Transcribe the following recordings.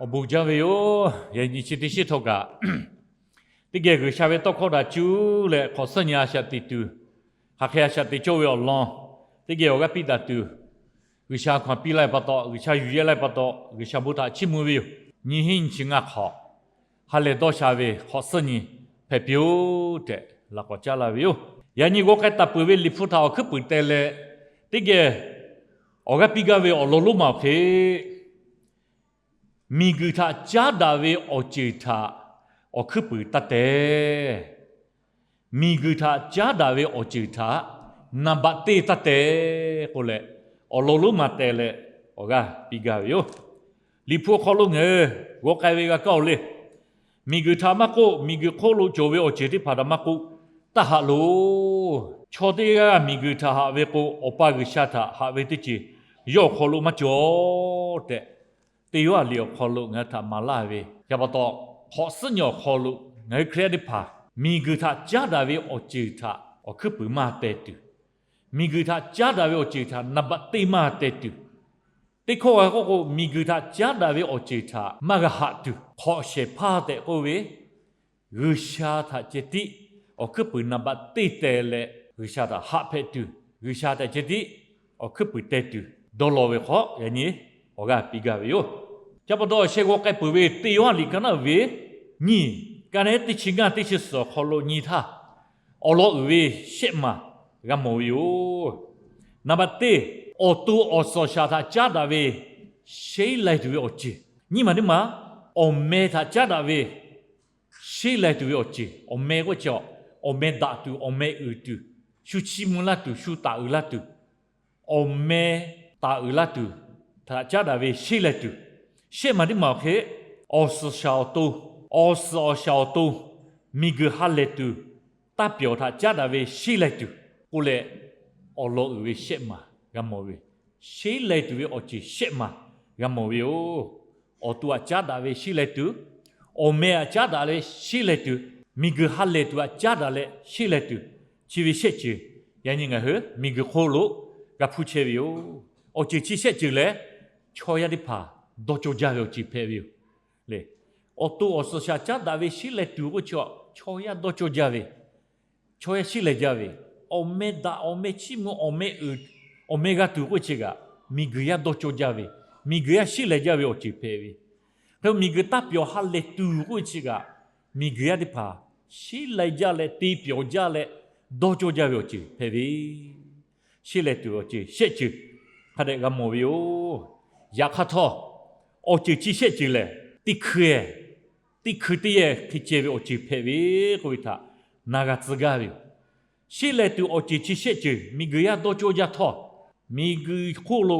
Awˬ bon jaˇ ve yoˬ. Yaꞈ nyi chi teˇ shinˉ htawˇ kaꞈ, teˇ geh G'uiˬsha ve tawˇ hkawˇ htaꞈ cuˇ leh hk'awꞈ suhˉ nyi a shaꞈ teꞈ tuˬ, hk'aˬ hk'e a shaꞈ teꞈ cawˇ ve awˬ lawn, teˇ geh awˬ g'aˇ piˇ daꞈ tuˬ, G'uiˬsha hk'aˬ piˇ laˇ ve pa taw, G'uiˬsha yuˬ yehˇ laˇ ve pa taw, G'uiˬsha bon htaꞈ chiˇ mvuh ve yoˬ. Nyiˇ hinˉ nyiˇ chi ngaˇ hk'awꞈ, ha lehˬ dawˇ sha ve hk'awꞈ suhˉ nyi hpehꞈ piˇ-oˆ tehꞈ laꞈ k'awꞈ caˉ laˇ ve yoˬ. Yaꞈ nyi g'aw k'ai taˍ peuˬ ve Liꞈ hpu htaꞈ awˬ hkuiˉ puiˍ teh leh, teˇ geh awˬ g'aˇ piˇ gaˇ ve awˬ lawn lonˉ ma awˬ hk'e, miˬguiˬ htaꞈ caˉ daꞈ ve awˬ ceuˬ htaꞈ awˬ hkuiˉ puiˍ taˇ teh. Miˬguiˬ htaꞈ caˉ daꞈ ve awˬ ceuˬ htaꞈ naˍ baꞈ teˇ taˇ teh k'oˆ leh, awˬ lawn lonˉ ma teh leh awˬ g'aˇ piˇ gaˇ ve yoˬ. Liꞈ hpu awˬ hk'aw lo ngaˬ hui g'aw k'ai ve g'a kaˇ-oˬ le. Miˬguiˬ htaꞈ maˇ k'oˆ, miˬguiˬ hk'oˆ lo cawˬ ve awˬ ceuˬ teˇ hpaˍ htaꞈ maˇ k'oˆ, taˇ haꞈ loˬ. Chaw teˇ g'aˇ miˬguiˬ htaꞈ haꞈ ve k'o, Awˬ pa G'uiˬsha htaꞈ haꞈ ve teˇ ceuˬ yawˇ awˬ hk'aw lo maˇ cawˬ tehꞈ, teˇ yanˇ liꞈ awˬ hk'aw lo ngaˬ hui htaꞈ maˍ laˇ ve, yaꞈ pa taw, hk'awꞈ suhˉ nyi awˬ hk'aw lo ngaˬ hui Hkriꞈ yaˇ teˇ hpaˍ miˬguiˬ htaꞈ caˉ daꞈ ve awˬ ceuˬ htaꞈ awˬ hkuiˉ puiˍ maˇ teh tuˬ, miˬguiˬ htaꞈ caˉ daꞈ ve awˬ ceuˬ htaꞈ naˍ baꞈ teˇ maˇ teh tuˬ, teˇ hkawˇ g'a k'oˆ k'o, miˬguiˬ htaꞈ caˉ daꞈ ve awˬ ceuˬ htaꞈ maˇ g'a haꞈ tuˬ, hk'awꞈ shehˍ hpaˇ tehꞈ k'oˆ ve G'uiˬsha htaꞈ ceh tiˉ awˬ hkuiˉ puiˍ naˍ baꞈ teˇ teh leh G'uiˬsha htaꞈ haꞈ hpehꞈ tuˬ, G'uiˬsha htaꞈ ceh tiˉ awˬ hkuiˉ puiˍ teh tuˬ dawˇ law ve hk'awꞈ yaꞈ nyi awˬ g'aˇ piˇ gaˇ ve yoˬ. Chi pa taw, sheh g'aw k'ai peuˬ ve teˇ yanˇ liꞈ ka naˉ uiˍ ve nyiˇ, ka naˉ teˇ chi ngaˇ teˇ chi suhˍ awˬ hk'aw lo nyi htaˇ, awˬ lawn uiˍ ve shehˆ maˬ g'a mawˬ ve yoˬ. Naˍ baꞈ teˇ, awˬ to awˬ suhˍ awˬ shaˍ htaꞈ caˉ daꞈ ve sheˉ lai tuˬ ve awˬ ceuˬ. Nyiˇ maˬ teˇ maˬ, awˬ meh htaꞈ caˉ daꞈ ve sheˉ lai tuˬ ve awˬ ceuˬ. Awˬ meh k'oˆ chi, awˬ meh daꞈ tuˬ, awˬ meh uiˍ tuˬ, shu chiˇ mvuh laˇ tuˬ, shu taˍ uiˍ laˇ tuˬ, awˬ meh taˍ uiˍ laˇ tuˬ htaꞈ caˉ daꞈ ve sheˉ lai tuˬ. Shehˆ maˬ teˇ maˬ awˬ hk'e, awˬ suhˍ shaˍ awˬ to, awˬ suhˍ awˬ shaˍ awˬ to, miˬguiˬ ha lehˬ tuˬ, taˇ pyawˬ htaꞈ caˉ daꞈ ve sheˉ lai tuˬ k'oˆ leh, awˬ lawn uiˍ ve shehˆ maˬ g'a mawˬ ve, sheˉ lai tuˬ ve awˬ ceuˬ shehˆ maˬ g'a mawˬ ve yoˬ. Awˬ to htaꞈ caˉ daꞈ ve sheˉ lai tuˬ, awˬ meh htaꞈ caˉ daꞈ ve sheˉ lai tuˬ, miˬguiˬ ha lehˬ tuˬ htaꞈ caˉ daꞈ leh sheˉ lai tuˬ, chi ve shehˆ ceuˬ yaꞈ nyi ngaˬ hui miˬguiˬ hk'oˆ lo g'a hpuˇ chehˇ ve yoˬ. Awˬ ceuˬ chi shehˆ ceuˬ lehˬ, chaw yaˇ teˇ hpaˍ dawˇ cawˇ jaˇ ve awˬ ceuˬ hpehꞈ ve yoˬ le. Awˬ to awˬ suhˍ shaˍ caˉ daꞈ ve sheˉ lai tuˬ k'oˆ chi, chaw yaˇ dawˇ cawˇ jaˇ ve, chaw yaˇ sheˉ lai jaˇ ve, awˬ meh daꞈ, awˬ meh chiˇ mvuh, awˬ meh uiˍ, awˬ meh g'a tuˬ k'oˆ chi kaꞈ, miˬguiˬ yaˇ dawˇ cawˇ jaˇ ve, miˬguiˬ yaˇ sheˉ lai jaˇ ve awˬ ceuˬ hpehꞈ ve. Hk'e miˬguiˬ taˇ pyawˬ ha lehˬ tuˬ k'oˆ chi kaꞈ, miˬguiˬ yaˇ teˇ hpaˍ sheˉ lai jaˇ leh te pyawˬ jaˇ leh dawˇ cawˇ jaˇ ve awˬ ceuˬ hpehꞈ ve. Sheˉ lai tuˬ awˬ ceuˬ shehˆ ceuˬ hk'a dehꞈ g'a mawˬ ve yoˬ. Yaꞈ hk'aˇ htawˇ, awˬ ceuˬ chi shehˆ ceuˬ lehˬ, teˇ hkui, teˇ hkui teˇ yehˬ hk'e ceh ve awˬ ceuˬ hpehꞈ ve k'oˆ ve htaꞈ na g'a tcuh gaˇ ve yoˬ. Sheˉ lai tuˬ awˬ ceuˬ chi shehˆ ceuˬ miˬguiˬ yaˇ dawˇ cawˇ jaˇ htawˇ, miˬguiˬ hk'oˆ lo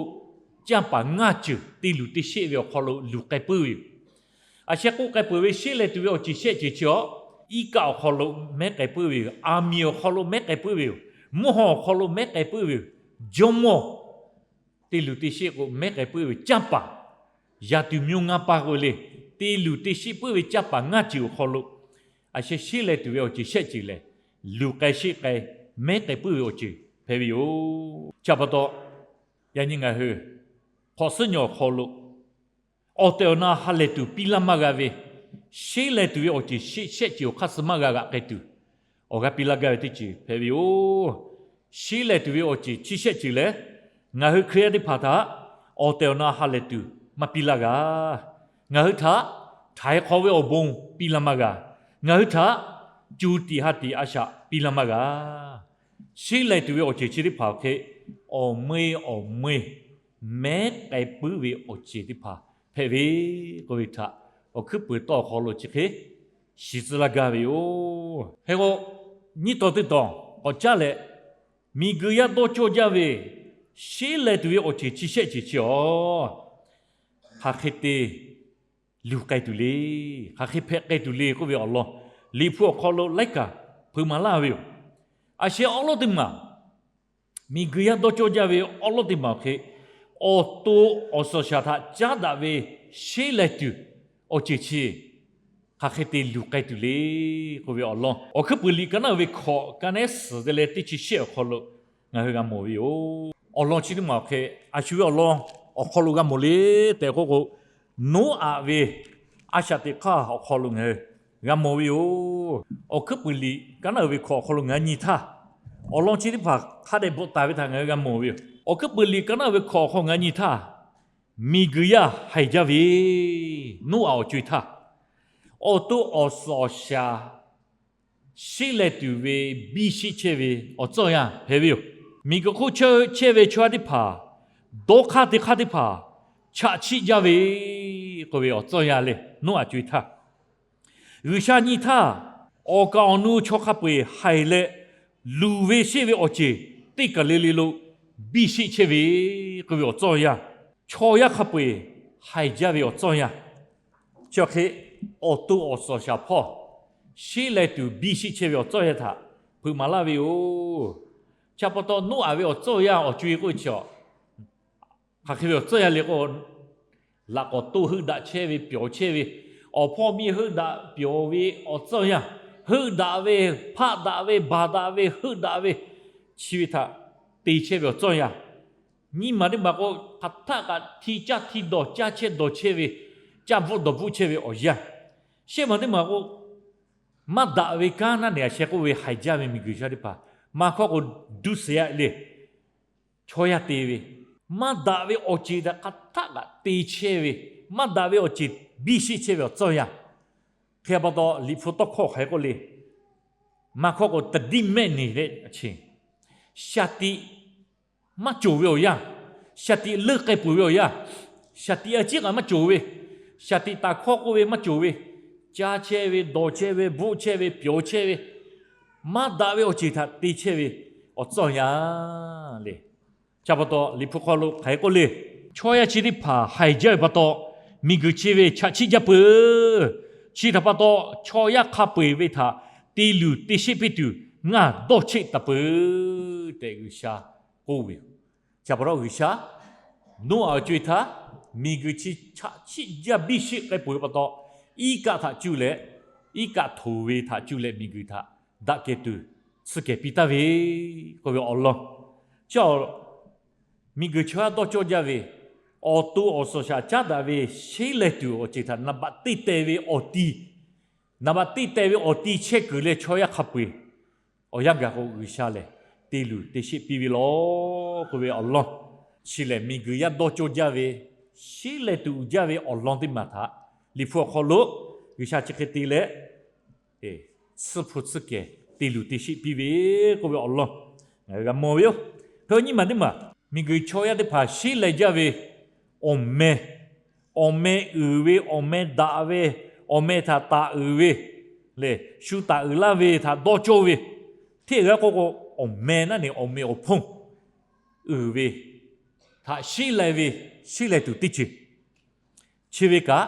canˇ paˍ ngaˇ ceuˬ te luˬ te sheˆ ve awˬ hk'aw lo luˬ k'ai puiˉ ve yoˬ. A sheh k'oˆ k'ai peuˬ ve sheˉ lai tuˬ ve awˬ ceuˬ shehˆ ceuˬ chi awˬ, iˉ kaˆ awˬ hk'aw lo mehˉ k'ai puiˉ ve yoˬ. Aˬ miˍ awˬ hk'aw lo mehˉ k'ai puiˉ ve yoˬ. Mvuhˇ haw awˬ hk'aw lo mehˉ k'ai puiˉ ve yoˬ. Jawˇmawˇ te luˬ te sheˆ k'o mehˉ k'ai puiˉ ve yoˬ. Canˇ paˍ yaꞈ tuˬ miˇ oˇ ngaˇ paˇ k'oˆ ve le, te luˬ te sheˆ puiˉ ve canˇ paˍ ngaˇ ceuˬ awˬ hk'aw lo, a sheh sheˉ lai tuˬ ve awˬ ceuˬ shehˆ ceuˬ lehˬ, luˬ k'ai sheˆ k'ai, mehˉ k'ai puiˉ ve awˬ ceuˬ hpehꞈ ve yoˬ. Chi pa taw, yaꞈ nyi ngaˬ hui hk'awꞈ suhˉ nyi awˬ hk'aw lo awˬ tehˬ awˬ na ha lehˬ tuˬ piˇ laˇ maˇ g'a ve, sheˉ lai tuˬ ve awˬ ceuˬ shehˆ ceuˬ awˬ hk'aˇ suh maˇ g'a g'aꞈ k'ai tuˬ, awˬ g'aˇ piˇ laˇ gaˇ ve teˇ ceuˬ hpehꞈ ve yoˬ. Sheˉ lai tuˬ ve awˬ ceuˬ chi shehˆ ceuˬ lehˬ, ngaˬ hui Hkriꞈ yaˇ teˇ hpaˍ htaꞈ awˬ tehˬ awˬ na ha lehˬ tuˬ maˇ piˇ laˇ g'a. Ngaˬ hui htaꞈ htaiˍ hk'awꞈ ve awˬ bon piˇ laˇ maˇ g'a. Ngaˬ hui htaꞈ co tiꞈ ha tiꞈ a shaꞈ piˇ laˇ maˇ g'a. Sheˉ lai tuˬ ve awˬ ceuˬ chi teˇ hpaˍ awˬ hk'e, awˬ meuˇ awˬ meuˇ mehˉ k'ai puiˉ ve awˬ ceuˬ teˇ hpaˍ hpehꞈ ve k'oˆ ve htaꞈ, awˬ hkuiˉ puiˍ tawˇ awˬ hk'aw lo chi hk'e shiˍ tcuh laˇ gaˇ ve yoˬ. Hk'e k'o, nyiˇ taw teˇ taw k'awꞈ caˉ leh, miˬguiˬ yaˇ dawˇ cawˇ jaˇ ve sheˉ lai tuˬ ve awˬ ceuˬ chi shehˆ ceuˬ chi awˬ, hk'aˬ hk'e te luˬ k'ai tuˬ le, hk'aˬ hk'e hpehꞈ k'ai tuˬ le k'oˆ ve awˬ lawn, Liꞈ hpu awˬ hk'aw lo laiˉ kaꞈ hpeuꞈ maˍ laˇ ve yoˬ. A sheh awˉ lawˉ teˇ maˬ, miˬguiˬ yaˇ dawˇ cawˇ jaˇ ve awˉ lawˉ teˇ maˬ awˬ hk'e, awˬ to awˬ suhˍ shaˍ htaꞈ caˉ daꞈ ve sheˉ lai tuˬ awˬ ceuˬ chi hk'aˬ hk'e te luˬ k'ai tuˬ le k'oˆ ve awˬ lawn, awˬ hkuiˉ puiˍ liꞈ ka naˉ ve hkawꞈ ka naˉ suhˍ te leh teˇ chi shehˆ awˬ hk'aw lo ngaˬ hui g'a mawˬ ve yoˬ. Awˬ lawn chi teˇ maˬ awˬ hk'e, a shu ve awˬ lawn awˬ hk'aw lo g'a mawˬ le tehꞈ k'oˆ k'o, Noˉaꞈ ve a shaꞈ teꞈ hk'aˇ awˬ hk'aw lo ngaˬ hui g'a mawˬ ve yoˬ. Awˬ hkuiˉ puiˍ liꞈ ka naˉ uiˍ ve hkawꞈ awˬ hk'aw lo ngaˬ hui nyi htaˇ, awˬ lawn chi teˇ hpaˍ hk'a dehꞈ bvuhꞈ taˍ ve htaꞈ ngaˬ hui g'a mawˬ ve yoˬ. Awˬ hkuiˉ puiˍ liꞈ ka naˉ uiˍ ve hkawꞈ awˬ hk'aw ngaˬ hui nyi htaˇ, miˬguiˬ yaˇ haiˬ jaˇ ve, Noˉaꞈ awˬ co-e htaˇ, awˬ to awˬ suhˍ awˬ shaˍ sheˆ leh tuˬ ve biˇ sheˆ chehˇ ve awˬ tcuhˇ yanˇ hpehꞈ ve yoˬ. Miˬguiˬ hk'oˆ chehˇ ve chaw yaˇ teˇ hpaˍ, dawˇ hk'aˇ teˇ hk'aˇ teˇ hpaˍ chaꞈ chiˆ jaˇ ve k'oˆ ve awˬ tcuhˇ yanˇ lehˬ, Noˉaꞈ co-e htaˇ, G'uiˬsha nyi htaˇ, awˬ kaˍ awˬ nu chaw hk'a peu-eˬ haiˬ leh, luˬ ve sheˆ ve awˬ ceˬ teˇ kaˬ le le lo biˇ sheˆ chehˇ ve k'oˆ ve awˬ tcuhˇ yanˇ, chaw yaˇ hk'a peu-eˬ haiˬ jaˇ ve awˬ tcuhˇ yanˇ, chi hk'e awˬ to awˬ suhˍ awˬ shaˍ hpawˇ sheˆ leh tuˬ biˇ sheˆ chehˇ ve awˬ tcuhˇ yanˇ htaꞈ hpeuꞈ maˍ laˇ ve yoˬ. Chi pa taw Noˉaꞈ ve awˬ tcuhˇ yanˇ awˬ co-e k'oˆ ve chi, hk'aˬ hk'e ve awˬ tcuhˇ yanˇ le k'o, laꞈ k'awꞈ toˇ heuˆ daꞈ chehˇ ve, pyawˬ chehˇ ve, awˬ hpawˇ miˇ heuˆ daꞈ pyawˬ ve awˬ tcuhˇ yanˇ, heuˆ daꞈ ve, hpaˆ daꞈ ve, baˬ daꞈ ve, heuˆ daꞈ ve, chi ve htaꞈ te chehˇ ve awˬ tcuhˇ yanˇ, nyiˇ maˬ teˇ maˬ k'o, hk'aˬ htaˆ kaꞈ hti caˇ hti dawˬ, caˇ chehˇ dawˬ chehˇ ve, caˇ bvuhˆ dawˬ bvuhˆ chehˇ ve awˬ yanˇ, shehˆ maˬ teˇ maˬ k'o, maˇ daꞈ ve kanˉ naˉ neˬ a sheh k'oˆ ve haiˬ jaˇ ve miˬguiˬ chaw teˇ hpaˍ, maˇ hkawˇ k'o, duˇ suhˍ yaˇ le, chaw yaˇ te ve, maˇ daꞈ ve awˬ ceˬ htaꞈ hk'aˬ htaˆ kaꞈ te chehˇ ve, maˇ daꞈ ve awˬ ceˬ biˇ sheˆ chehˇ ve awˬ tcuhˇ yanˇ, hk'e pa taw Liꞈ hpu tawˇ hkawˇ hk'aˬ hk'e k'oˆ le, maˇ hkawˇ k'o, taˍdiˇ mehˆ neˬ ve a chi shaˍ tiꞈ maˇ cawˬ ve awˬ yanˇ, shaˍ tiꞈ leuˆ k'ai peuˬ ve awˬ yanˇ, shaˍ tiꞈ a ciˉ kaꞈ maˇ cawˬ ve, shaˍ tiꞈ taˍ hkawˇ k'oˆ ve maˇ cawˬ ve, caˇ chehˇ ve, dawˬ chehˇ ve, bvuhˆ chehˇ ve, pyawˬ chehˇ ve, maˇ daꞈ ve awˬ ceˬ htaꞈ te chehˇ ve awˬ tcuhˇ yanˇ le. Chi pa taw Liꞈ hpu hk'aw lo hk'aˬ hk'e k'oˆ le, chaw yaˇ chi teˇ hpaˍ haiˬ jaˇ ve pa taw, miˬguiˬ chi ve chaꞈ chiˆ jaˇ peuˬ. Chi htaꞈ pa taw, chaw yaˇ hk'a peu-eˬ ve htaꞈ te luˬ te sheˆ piˇ tuˬ ngaˬ dawˇ cheˆ taˍ peuˬ tehꞈ G'uiˬsha k'oˆ ve yoˬ. Chi pa taw G'uiˬsha Noˉaꞈ awˬ co-e htaˇ, miˬguiˬ chi chaꞈ chiˆ jaˇ biˇ sheˆ k'ai peuˬ ve pa taw, iˉ kaˆ htaꞈ cuˇ leh, iˉ kaˆ htoꞈ ve htaꞈ cuˇ leh miˬguiˬ htaꞈ daꞈ kehˬ tuˬ tsuhˇ kehˬ piˇ taˍ ve k'oˆ ve awˬ lawn, chi miˬguiˬ chaw yaˇ dawˇ cawˇ jaˇ ve, awˬ to awˬ suhˍ shaˍ caˉ daꞈ ve sheˉ leh tuˬ awˬ ceuˬ htaꞈ naˍ baꞈ teˇ teh ve awˬ ti, naˍ baꞈ teˇ teh ve awˬ ti chehˇ kuiˬ leh chaw yaˇ hk'a peu-eˬ awˬ yanˇ gaˬ k'o, G'uiˬsha lehˬ te luˬ te sheˆ piˇ ve lawˬ k'oˆ ve awˬ lawn, chi lehˬ miˬguiˬ yaˇ dawˇ cawˇ jaˇ ve, sheˉ leh tuˬ uiˍ jaˇ ve awˬ lawn teˇ maˬ htaꞈ Liꞈ hpu awˬ hk'aw lo G'uiˬsha chi hk'e te leh, tsuhˇ hpu tsuhˇ kehˬ te luˬ te sheˆ piˇ ve k'oˆ ve awˬ lawn ngaˬ hui g'a mawˬ ve yoˬ. Hk'e nyiˇ maˬ teˇ maˬ, miˬguiˬ chaw yaˇ teˇ hpaˍ sheˉ leh jaˇ ve awˬ meh, awˬ meh uiˍ ve, awˬ meh daꞈ ve, awˬ meh htaꞈ taˍ uiˍ ve, lehˬ shu taˍ uiˍ laˇ ve htaꞈ dawˇ cawˇ ve, hteˇ g'aˇ k'oˆ k'o, awˬ meh naˉ neˬ awˬ meꞈ awˬ hponˇ uiˍ ve htaꞈ sheˉ leh ve, sheˉ leh tuˬ teˇ ceuˬ. Chi ve kaꞈ,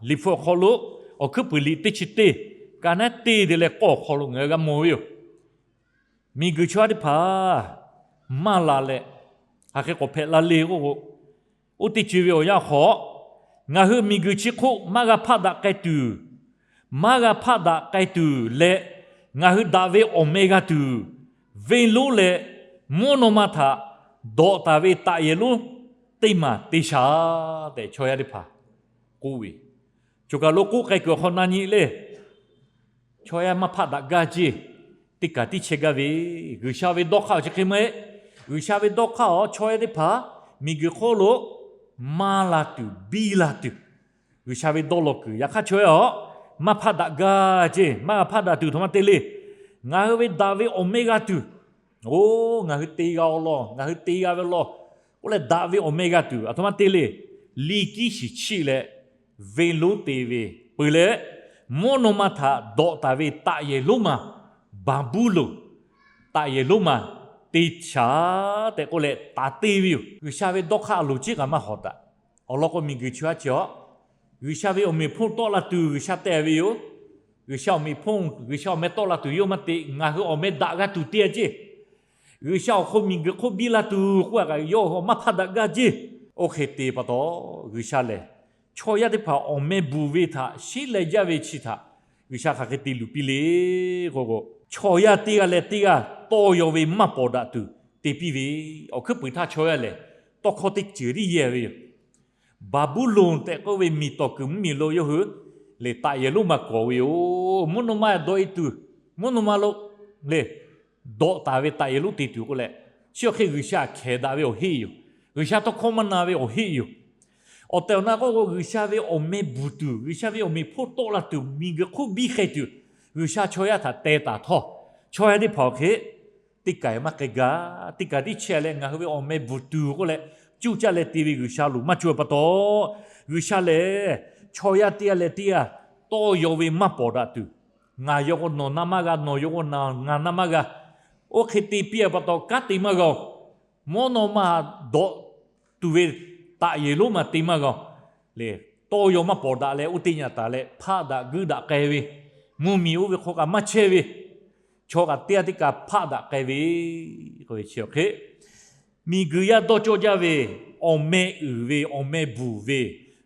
Liꞈ hpu awˬ hk'aw lo Awˬ hkuiˉ puiˍ liꞈ teˇ chi teˇ, ka naˉ teˇ te leh k'awˇ awˬ hk'aw lo ngaˬ hui g'a mawˬ ve yoˬ. Miˬguiˬ chaw yaˇ teˇ hpaˍ maˇ la leh, hk'aˬ hk'e k'awꞈ hpehꞈ la le k'oˆ k'o, oˇ teˇ ceuˬ ve awˬ yanˇ hk'aw, ngaˬ hui miˬguiˬ chi hk'oˆ maˇ g'a hpaˆ daꞈ k'ai tuˬ, maˇ g'a hpaˆ daꞈ k'ai tuˬ leh, ngaˬ hui daꞈ ve awˬ meh g'a tuˬ, venˇ lonˉ leh mvuhˇ naw ma htaꞈ dawꞈ taˍ ve taꞈ yehˬ lonˉ teˇ maˬ te shaˍ tehꞈ chaw yaˇ teˇ hpaˍ k'oˆ ve, choˬ kaˬ lo k'oˆ k'ai kuiˬ awˬ hk'aw na nyi le. Chaw yaˇ maˇ hpaˆ daꞈ gaˇ ceˇ. Teˇ kaˬ tiˉ chehˇ gaˇ ve, G'uiˬsha ve dawˇ hk'aˇ awˬ chi hk'e maˇ heˆ. G'uiˬsha ve dawˇ hk'aˇ awˬ chaw yaˇ teˇ hpaˍ miˬguiˬ hk'oˆ lo maˇ la tuˬ biˇ la tuˬ, G'uiˬsha ve dawˇ law kuiˬ. Yaꞈ hk'aˇ chaw yaˇ aˬ, maˇ hpaˆ daꞈ gaˇ ceˇ, maˇ g'a hpaˆ daꞈ tuˬ aˬ htoꞈ ma te le. Ngaˬ hui ve daꞈ ve awˬ meh g'a tuˬ, oˇ ngaˬ hui te g'a awˬ lawn, ngaˬ hui te g'a ve law k'oˆ leh daꞈ ve awˬ meh g'a tuˬ aˬ htoꞈ ma te le. Liˇ kiˉ shiˍ chiˆ leh venˇ lonˉ te ve peuˬ leh, mvuhˇ naw ma htaꞈ dawꞈ taˍ ve taꞈ yehˬ lonˉ maˬ, Baˍbuˍlonˍ taꞈ yehˬ lonˉ maˬ te shaˍ tehꞈ k'oˆ leh taˍ te ve yoˬ. G'uiˬsha ve dawˇ hk'aˇ a loˍ ciˉ kaꞈ maˇ hawˍ daꞈ. Awˬ lawn k'o, miˬguiˬ chi aˬ, G'uiˬsha ve awˬ meꞈ hponˇ tawˆ la tuˬ G'uiˬsha te ve yoˬ. G'uiˬsha awˬ meꞈ hponˇ, G'uiˬsha awˬ meh tawˆ la tuˬ yawˇ maˇ te, ngaˬ hui awˬ meh daꞈ g'a tuˬ te ceˇ. G'uiˬsha awˬ hk'oˆ miˬguiˬ hk'oˆ biˇ la tuˬ k'oˆ kaꞈ yawˇ maˇ hpaˆ daꞈ gaˇ ceˇ. Oˇ hk'e te pa taw, G'uiˬsha lehˬ chaw yaˇ teˇ hpaˍ awˬ meh bvuhˬ ve htaꞈ sheˉ leh jaˇ ve chi htaꞈ G'uiˬsha hk'aˬ hk'e te luˬ piˇ le k'o, chaw yaˇ teˇ g'aˇ leh teˇ g'aˇ tawˇ yaw ve maˇ pawnˍ daꞈ tuˬ te piˇ ve, awˬ hkuiˉ puiˍ htaˇ chaw yaˇ lehˬ tawˇ hkawˇ teˇ ceuˬ tiˉ yehˇ ve yoˬ. Baˍbuˍlonˍ tehꞈ k'oˆ ve miˬ tawˍ kuiˬ mvuhˇmiˬ lo yawˇ hui lehˬ, taꞈ yehˬ lonˉ maˇ kawˍ ve yoˬ. Mvuhˇ naw ma dawꞈ e tuˬ, mvuhˇ naw ma lo lehˬ, dawꞈ taˍ ve taꞈ yehˬ lonˉ te tuˬ k'oˆ leh, chi awˬ hk'e G'uiˬsha hkehˍ daꞈ ve awˬ heˆ yoˬ. G'uiˬsha tawˇ hkawˇ maˇ na ve awˬ heˆ yoˬ. Awˬ tehˬ awˬ na k'oˆ k'o, G'uiˬsha ve awˬ meh bvuhˬ tuˬ, G'uiˬsha ve awˬ meꞈ awˬ hponˇ tawˆ la tuˬ, miˬguiˬ hk'oˆ biˇ k'ai tuˬ, G'uiˬsha chaw yaˇ htaꞈ teh taˍ htawˇ, chaw yaˇ teˇ hpaˍ awˬ hk'e teˇ kaˬ maˇ k'ai gaˇ. Teˇ kaˬ tiˉ chehˇ leh ngaˬ hui ve awˬ meh bvuhˬ tuˬ k'oˆ leh, cuˇ caˇ leh te ve G'uiˬsha loˍ maˇ cawˬ pa taw, G'uiˬsha lehˬ chaw yaˇ teˇ g'aˇ leh teˇ g'aˇ tawˇ yaw ve maˇ pawˍ daꞈ tuˬ, ngaˬ yaw k'o nawˬ na maˇ g'a, nawˬ yaw k'o ngaˬ na maˇ g'a. Oˇ hk'e te piˇ a pa taw kanˉ te maˇ g'a-oˬ. Mvuhˇ naw ma dawꞈ tuˬ ve taꞈ yehˬ lonˉ ma te maˇ g'a-oˬ. Lehˬ, tawˇ yaw maˇ pawˍ daꞈ leh oˇ teˇ nyi taˍ leh hpaˆ daꞈ guiˇ daꞈ k'ai ve, mvuhˇmiˬ oˇ ve hk'aw kaꞈ maˇ chehˇ ve, chaw kaꞈ teˇ g'aˇ teˇ kaˬ hpaˆ daꞈ k'ai ve, k'oˆ ve chi awˬ hk'e miˬguiˬ yaˇ dawˇ cawˇ jaˇ ve, awˬ meh uiˍ ve, awˬ meh bvuhˬ ve,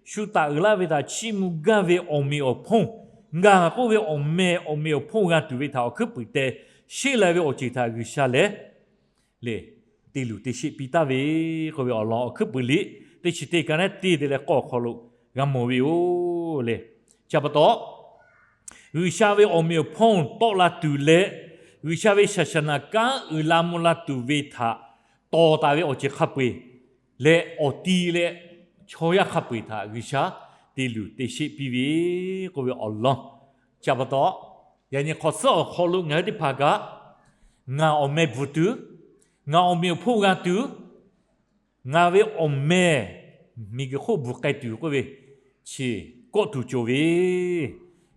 shu taˍ uiˍ laˇ ve htaꞈ chiˇ mvuh gaˇ ve awˬ meꞈ awˬ hponˇ, ngaˬ k'oˆ ve awˬ meh awˬ meꞈ awˬ hponˇ g'a tuˬ ve htaꞈ awˬ hkuiˉ puiˍ teh sheˆ la ve awˬ ceuˬ htaꞈ G'uiˬsha lehˬ lehˬ, te luˬ te sheˆ piˇ taˍ ve k'oˆ ve awˬ lawn awˬ hkuiˉ puiˍ liꞈ teˇ chi teˇ ka naˉ teˇ te leh k'awˇ awˬ hk'aw lo g'a mawˬ ve yoˬ lehˬ. Chi pa taw, G'uiˬsha ve awˬ meꞈ awˬ hponˇ tawˆ la tuˬ leh, G'uiˬsha ve shaˍ shaˍ naˍ kanˉ uiˍ la mvuh la tuˬ ve htaꞈ tawˍ taˍ ve awˬ ceuˬ hk'a peu-eˬ leh awˬ ti leh chaw yaˇ hk'a peu-eˬ htaꞈ G'uiˬsha te luˬ te sheˆ piˇ ve k'oˆ ve awˬ lawn. Chi pa taw, yaꞈ nyi hk'awꞈ suhˉ awˬ hk'aw lo ngaˬ hui teˇ hpaˍ kaꞈ, ngaˬ awˬ meh bvuhˬ tuˬ, ngaˬ awˬ meꞈ awˬ hponˇ g'a tuˬ, ngaˬ ve awˬ meh miˬguiˬ hk'oˆ bvuhˬ k'ai tuˬ k'oˆ ve, chi kawˆ tuˬ cawˬ ve,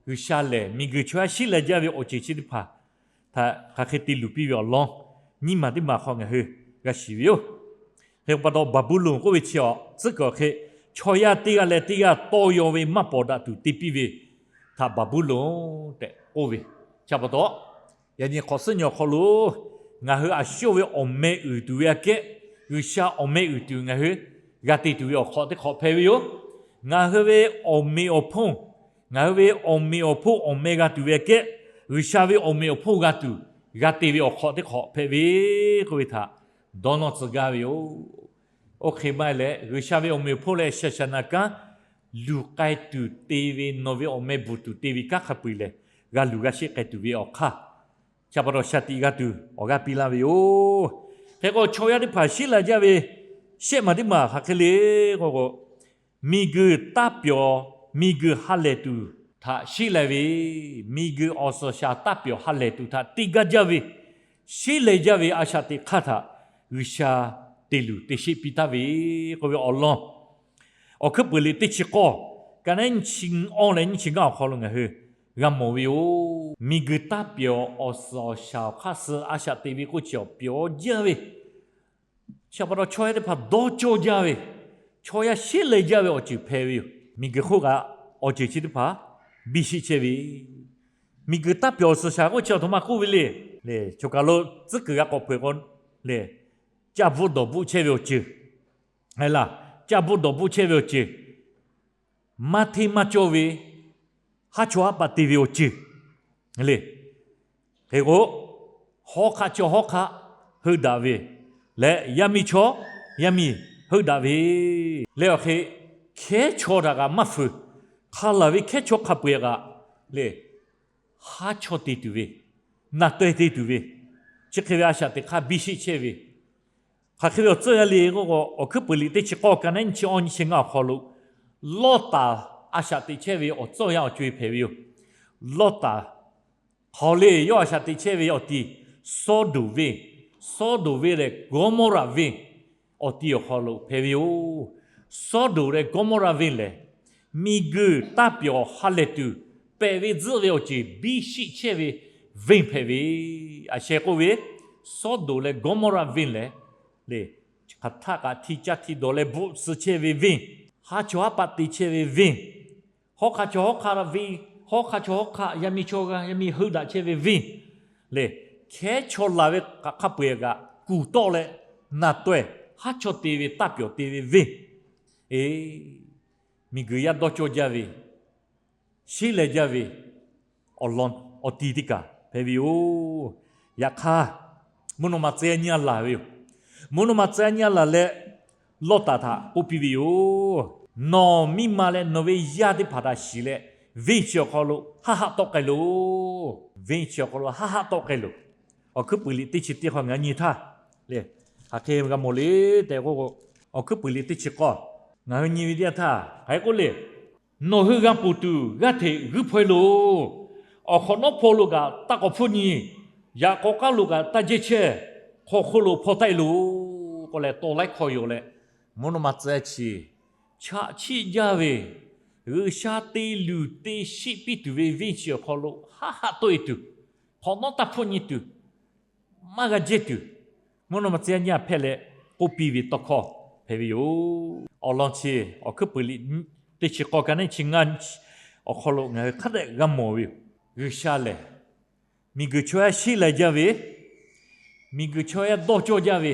G'uiˬsha lehˬ miˬguiˬ chaw yaˇ sheˉ leh jaˇ ve awˬ ceuˬ chi teˇ hpaˍ htaꞈ hk'aˬ hk'e te luˬ piˇ ve awˬ lawn nyiˇ maˬ teˇ maˬ hk'aw ngaˬ hui g'a shiˍ ve yoˬ. Hk'e pa taw, Baˍbuˍlonˍ k'oˆ ve chi awˬ tcuhˉ kuiˬ awˬ hk'e chaw yaˇ teˇ g'aˇ leh teˇ g'aˇ tawˇ yaw ve maˇ pawˍ daꞈ tuˬ te piˇ ve htaꞈ Baˍbuˍlonˍ tehꞈ k'oˆ ve. Chi pa taw, yaꞈ nyi hk'awꞈ suhˉ nyi awˬ hk'aw lo ngaˬ hui a shu ve awˬ meh uiˍ tuˬ ve aꞈ kehˉ, G'uiˬsha awˬ meh uiˍ tuˬ ngaˬ hui g'a te tuˬ ve awˬ hk'awꞈ teˇ hk'awꞈ hpehꞈ ve yoˬ. Ngaˬ hui ve awˬ meꞈ awˬ hponˇ, ngaˬ hui ve awˬ meꞈ awˬ hponˇ awˬ meh g'a tuˬ ve aꞈ kehˉ, G'uiˬsha ve awˬ meꞈ awˬ hponˇ g'a tuˬ, g'a te ve awˬ hk'awꞈ teˇ hk'awꞈ hpehꞈ ve k'oˆ ve htaꞈ dawˇ nawˇ tcuh gaˇ ve yoˬ. Oˇ hk'e maˇ heˆ leh, G'uiˬsha ve awˬ meꞈ awˬ hponˇ leh shaˍ shaˍ naˍ kanˉ luˬ k'ai tuˬ te ve, nawˬ ve awˬ meh bvuhˬ tuˬ te ve kanˉ hk'a peu-eˬ lehˬ, g'a luˬ g'a sheˆ k'ai tuˬ ve awˬ hk'aˇ, chi pa taw shaˍ tiꞈ g'a tuˬ awˬ g'aˇ piˇ laˇ ve yoˬ. Hk'e k'o, chaw yaˇ teˇ hpaˍ sheˉ la jaˇ ve shehˆ maˬ teˇ maˬ hk'aˬ hk'e le k'o, miˬguiˬ taˇ pyawˬ, miˬguiˬ ha lehˬ tuˬ htaꞈ sheˉ lai ve, miˬguiˬ awˬ suhˍ shaˍ taˇ pyawˬ ha lehˬ tuˬ htaꞈ te gaˇ jaˇ ve, sheˉ lai jaˇ ve a shaꞈ teꞈ hk'aˇ htaꞈ G'uiˬsha te luˬ te sheˆ piˇ taˍ ve k'oˆ ve awˬ lawn awˬ hkuiˉ puiˍ liꞈ teˇ chi k'awˇ, ka naˉ nyiˇ chi awˇ leh nyiˇ chi ngaˇ awˬ hk'aw lo ngaˬ hui g'a mawˬ ve yoˬ. Miˬguiˬ taˇ pyawˬ awˬ suhˍ awˬ shaˍ awˬ hk'aˇ suh a shaꞈ teꞈ ve k'oˆ chi awˬ pyawˬ jaˇ ve, chi pa taw chaw yaˇ teˇ hpaˍ dawˇ cawˇ jaˇ ve, chaw yaˇ sheˉ lai jaˇ ve awˬ ceuˬ hpehꞈ ve yoˬ. Miˬguiˬ hk'oˆ kaꞈ awˬ ceuˬ chi teˇ hpaˍ biˇ sheˆ chehˇ ve, miˬguiˬ taˇ pyawˬ awˬ suhˍ shaˍ k'oˆ chi awˬ htoꞈ ma k'oˆ ve le. Lehˬ, choˬ kaˬ lo tcuhˉ kuiˬ g'a k'awꞈ hpeuꞈ k'o, lehˬ, caˇ bvuhˆ dawˬ bvuhˆ chehˇ ve awˬ ceuˬ, lehˬ, caˇ bvuhˆ dawˬ bvuhˆ chehˇ ve awˬ ceuˬ, maˇ hteˇ maˇ cawˇ ve, haˉ chawˇ haˉ paˆ te ve awˬ ceuˬ le. Hk'e k'o, hawˉ hk'aˆ chaw hawˉ hk'aˆ heuˆ daꞈ ve leh, yaˇ miˇ chaw yaˇ miˇ heuˆ daꞈ ve leh awˬ hk'e, hkehˉ chaw htaꞈ kaꞈ maˇ fuiˍ. Hk'a laˬ ve hkehˉ chaw hk'a peu-eˬ kaꞈ lehˬ, haˉ chawˇ te tuˬ ve, naˬ taweh te tuˬ ve, chi hk'e ve a shaꞈ teꞈ hk'aˇ biˇ sheˆ chehˇ ve, hk'aˬ hk'e ve awˬ tcuhˇ yaˇ le k'o, awˬ hkuiˉ puiˍ liꞈ teˇ chi k'awˇ ka naˉ nyiˇ chi awˇ nyiˇ chi ngaˇ awˬ hk'aw lo, Lawˇtaˍ a shaꞈ teꞈ chehˇ ve awˬ tcuhˇ yaˇ awˬ co-e hpehꞈ ve yoˬ. Lawˇtaˍ hk'aw le yawˇ a shaꞈ teꞈ chehˇ ve awˬ ti, Sawˇdonˍ venˇ, Sawˇdonˍ venˇ leh Gawˇmawˇraꞈ venˇ awˬ ti awˬ hk'aw lo hpehꞈ ve yoˬ. Sawˇdonˍ leh Gawˇmawˇraꞈ venˇ lehˬ, miˬguiˬ taˇ pyawˬ ha lehˬ tuˬ, pehꞈ ve tzuhˆ ve awˬ ceuˬ biˇ sheˆ chehˇ ve venˇ hpehꞈ ve, a sheh k'oˆ ve, Sawˇdonˍ leh Gawˇmawˇraꞈ venˇ lehˬ, lehˬ, hk'aˬ htaˆ kaꞈ hti caˇ hti dawˬ leh bvuhˆ suh chehˇ ve venˇ, haˉ chawˇ haˉ paˆ te chehˇ ve venˇ, hawˉ hk'aˆ chaw hawˉ hk'aˆ venˇ, hawˉ hk'aˆ chaw hawˉ hk'aˆ yaˇ miˇ chaw g'a yaˇ miˇ heuˆ daꞈ chehˇ ve venˇ lehˬ, hkehˉ chaw laˬ ve hk'a peu-eˬ kaꞈ kuˬ tawˆ leh, naˬ taweh haˉ chawˇ te ve taˇ pyawˬ te ve venˇ, e, miˬguiˬ yaˇ dawˇ cawˇ jaˇ ve, sheˉ leh jaˇ ve awˬ lawn awˬ ti teˇ kaˬ hpehꞈ ve yoˬ. Yaꞈ hk'aˇ, mvuhˇ naw ma tcuh yaˇ nyiˇ g'aˇ laˬ ve yoˬ. Mvuhˇ naw ma tcuh yaˇ nyiˇ g'aˇ laˬ leh, Lawˇtaˍ htaꞈ k'oˆ piˇ ve yoˬ. Nawˬ miˇ ma leh nawˬ ve yaˇ teˇ hpaˍ htaꞈ shiˍ leh, venˇ chi awˬ hk'aw lo haˆ haˆ tawˆ k'ai loˬ. Venˇ chi awˬ hk'aw lo haˆ haˆ tawˆ k'ai loˬ. Awˬ hkuiˉ puiˍ liꞈ teˇ chi teˇ hk'aw ngaˬ nyi htaˇ le, hk'aˬ hk'e g'a mawˬ le tehꞈ k'o, Awˬ hkuiˉ puiˍ liꞈ teˇ chi k'awˇ ngaˬ hui nyi ve teˇ yanˇ htaˇ hk'aˬ hk'e k'oˆ le, Nawˬ hui g'a ponˬ tuˬ g'aˇ hteꞈ g'uiˇ hpaw e loˬ. Awˬ hk'awꞈ nawˉ hpaw lo kaꞈ taˇ k'awꞈ hpfuhˇ nyi, yaꞈ k'aw k'aˉ lo kaꞈ taˇ jehˇ chehˇ, hk'aw hk'oˆ lo hpaw taˆ e loˬ k'oˆ leh tawˍ laiˉ hkawˇ yoˬ leh, mvuhˇ naw ma tcuh chi chaꞈ chiˆ jaˇ ve G'uiˬsha te luˬ te sheˆ piˇ tuˬ ve venˇ chi awˬ hk'aw lo haˆ haˆ tawˆ e tuˬ, hk'awꞈ nawˉ taˇ hpfuhˇ nyi tuˬ, maˇ g'a jehˇ tuˬ, mvuhˇ naw ma tcuh yaˇ nyiˇ a hpehˇ leh k'oˆ piˇ ve tawˇ hkawˇ hpehꞈ ve yoˬ. Awˬ lawn chi Awˬ hkuiˉ puiˍ liꞈ teˇ chi k'awˇ ka neˉ chi ngaˇ awˬ hk'aw lo ngaˬ hui hk'a dehꞈ g'a mawˬ ve yoˬ. G'uiˬsha lehˬ, miˬguiˬ chaw yaˇ sheˉ lai jaˇ ve, miˬguiˬ chaw yaˇ dawˇ cawˇ jaˇ ve,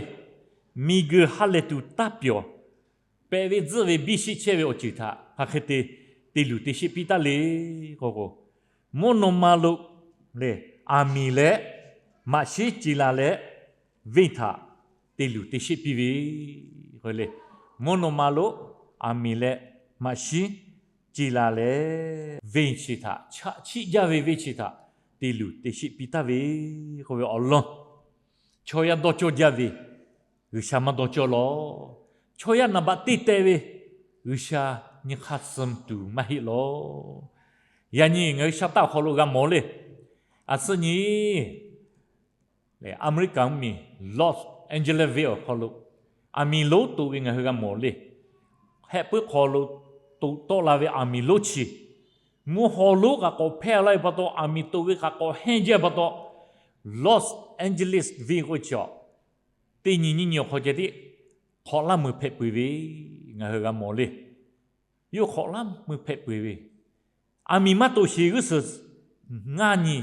miˬguiˬ ha lehˬ tuˬ taˇ pyawˬ, pehꞈ ve tzuhˆ ve biˇ sheˆ chehˇ ve awˬ ceuˬ htaꞈ hk'aˬ hk'e te, te luˬ te sheˆ piˇ taˉ le k'o k'o, mvuhˇ naw ma lo lehˬ, aˬ miˍ leh maꞈ shiˉ ce la leh venˇ htaꞈ te luˬ te sheˆ piˇ ve k'o le, mvuhˇ naw ma lo aˬ miˍ leh maꞈ shiˉ ce la leh venˇ chi htaꞈ, chaꞈ chiˆ jaˇ ve venˇ chi htaꞈ te luˬ te sheˆ piˇ taˉ ve k'oˆ ve awˬ lawn, chaw yaˇ dawˇ cawˇ jaˇ ve G'uiˬsha maˇ dawˇ cawˇ lawˬ. Chaw yaˇ naˍ baꞈ teˇ teh ve G'uiˬsha nyi hk'aˇ suh tuˬ maˇ heˆ lawˬ. Yaꞈ nyi ngaˬ hui sha taˆ awˬ hk'aw lo g'a mawˬ le. A suhˉ nyi America mvuhˇmiˬ Los Angeles venˇ awˬ hk'aw lo aˬ miˍ lonˉ toꞈ ve ngaˬ hui g'a mawˬ le. Hehˆ puiˉ hk'aw lo toꞈ tawˆ la ve aˬ miˍ lonˉ chi, mvuhˇ haw lonˉ kaꞈ k'awꞈ hpehˇ laˇ ve pa taw, aˬ miˍ toꞈ ve kaꞈ k'awꞈ hehnˇ jaˇ pa taw, Los Angeles venˇ k'oˆ chi a, teˇ nyi nyiˇ nyi awˬ hk'aw ceh tiˉ hk'awꞈ laˇ meuˬ hpehꞈ peuˬ ve ngaˬ hui g'a mawˬ le. Yawˇ hui hk'awꞈ laˇ meuˬ hpehꞈ peuˬ ve, aˬ miˍ maˇ toꞈ sheˍ g'uˇ suhˍ ngaˇ nyi,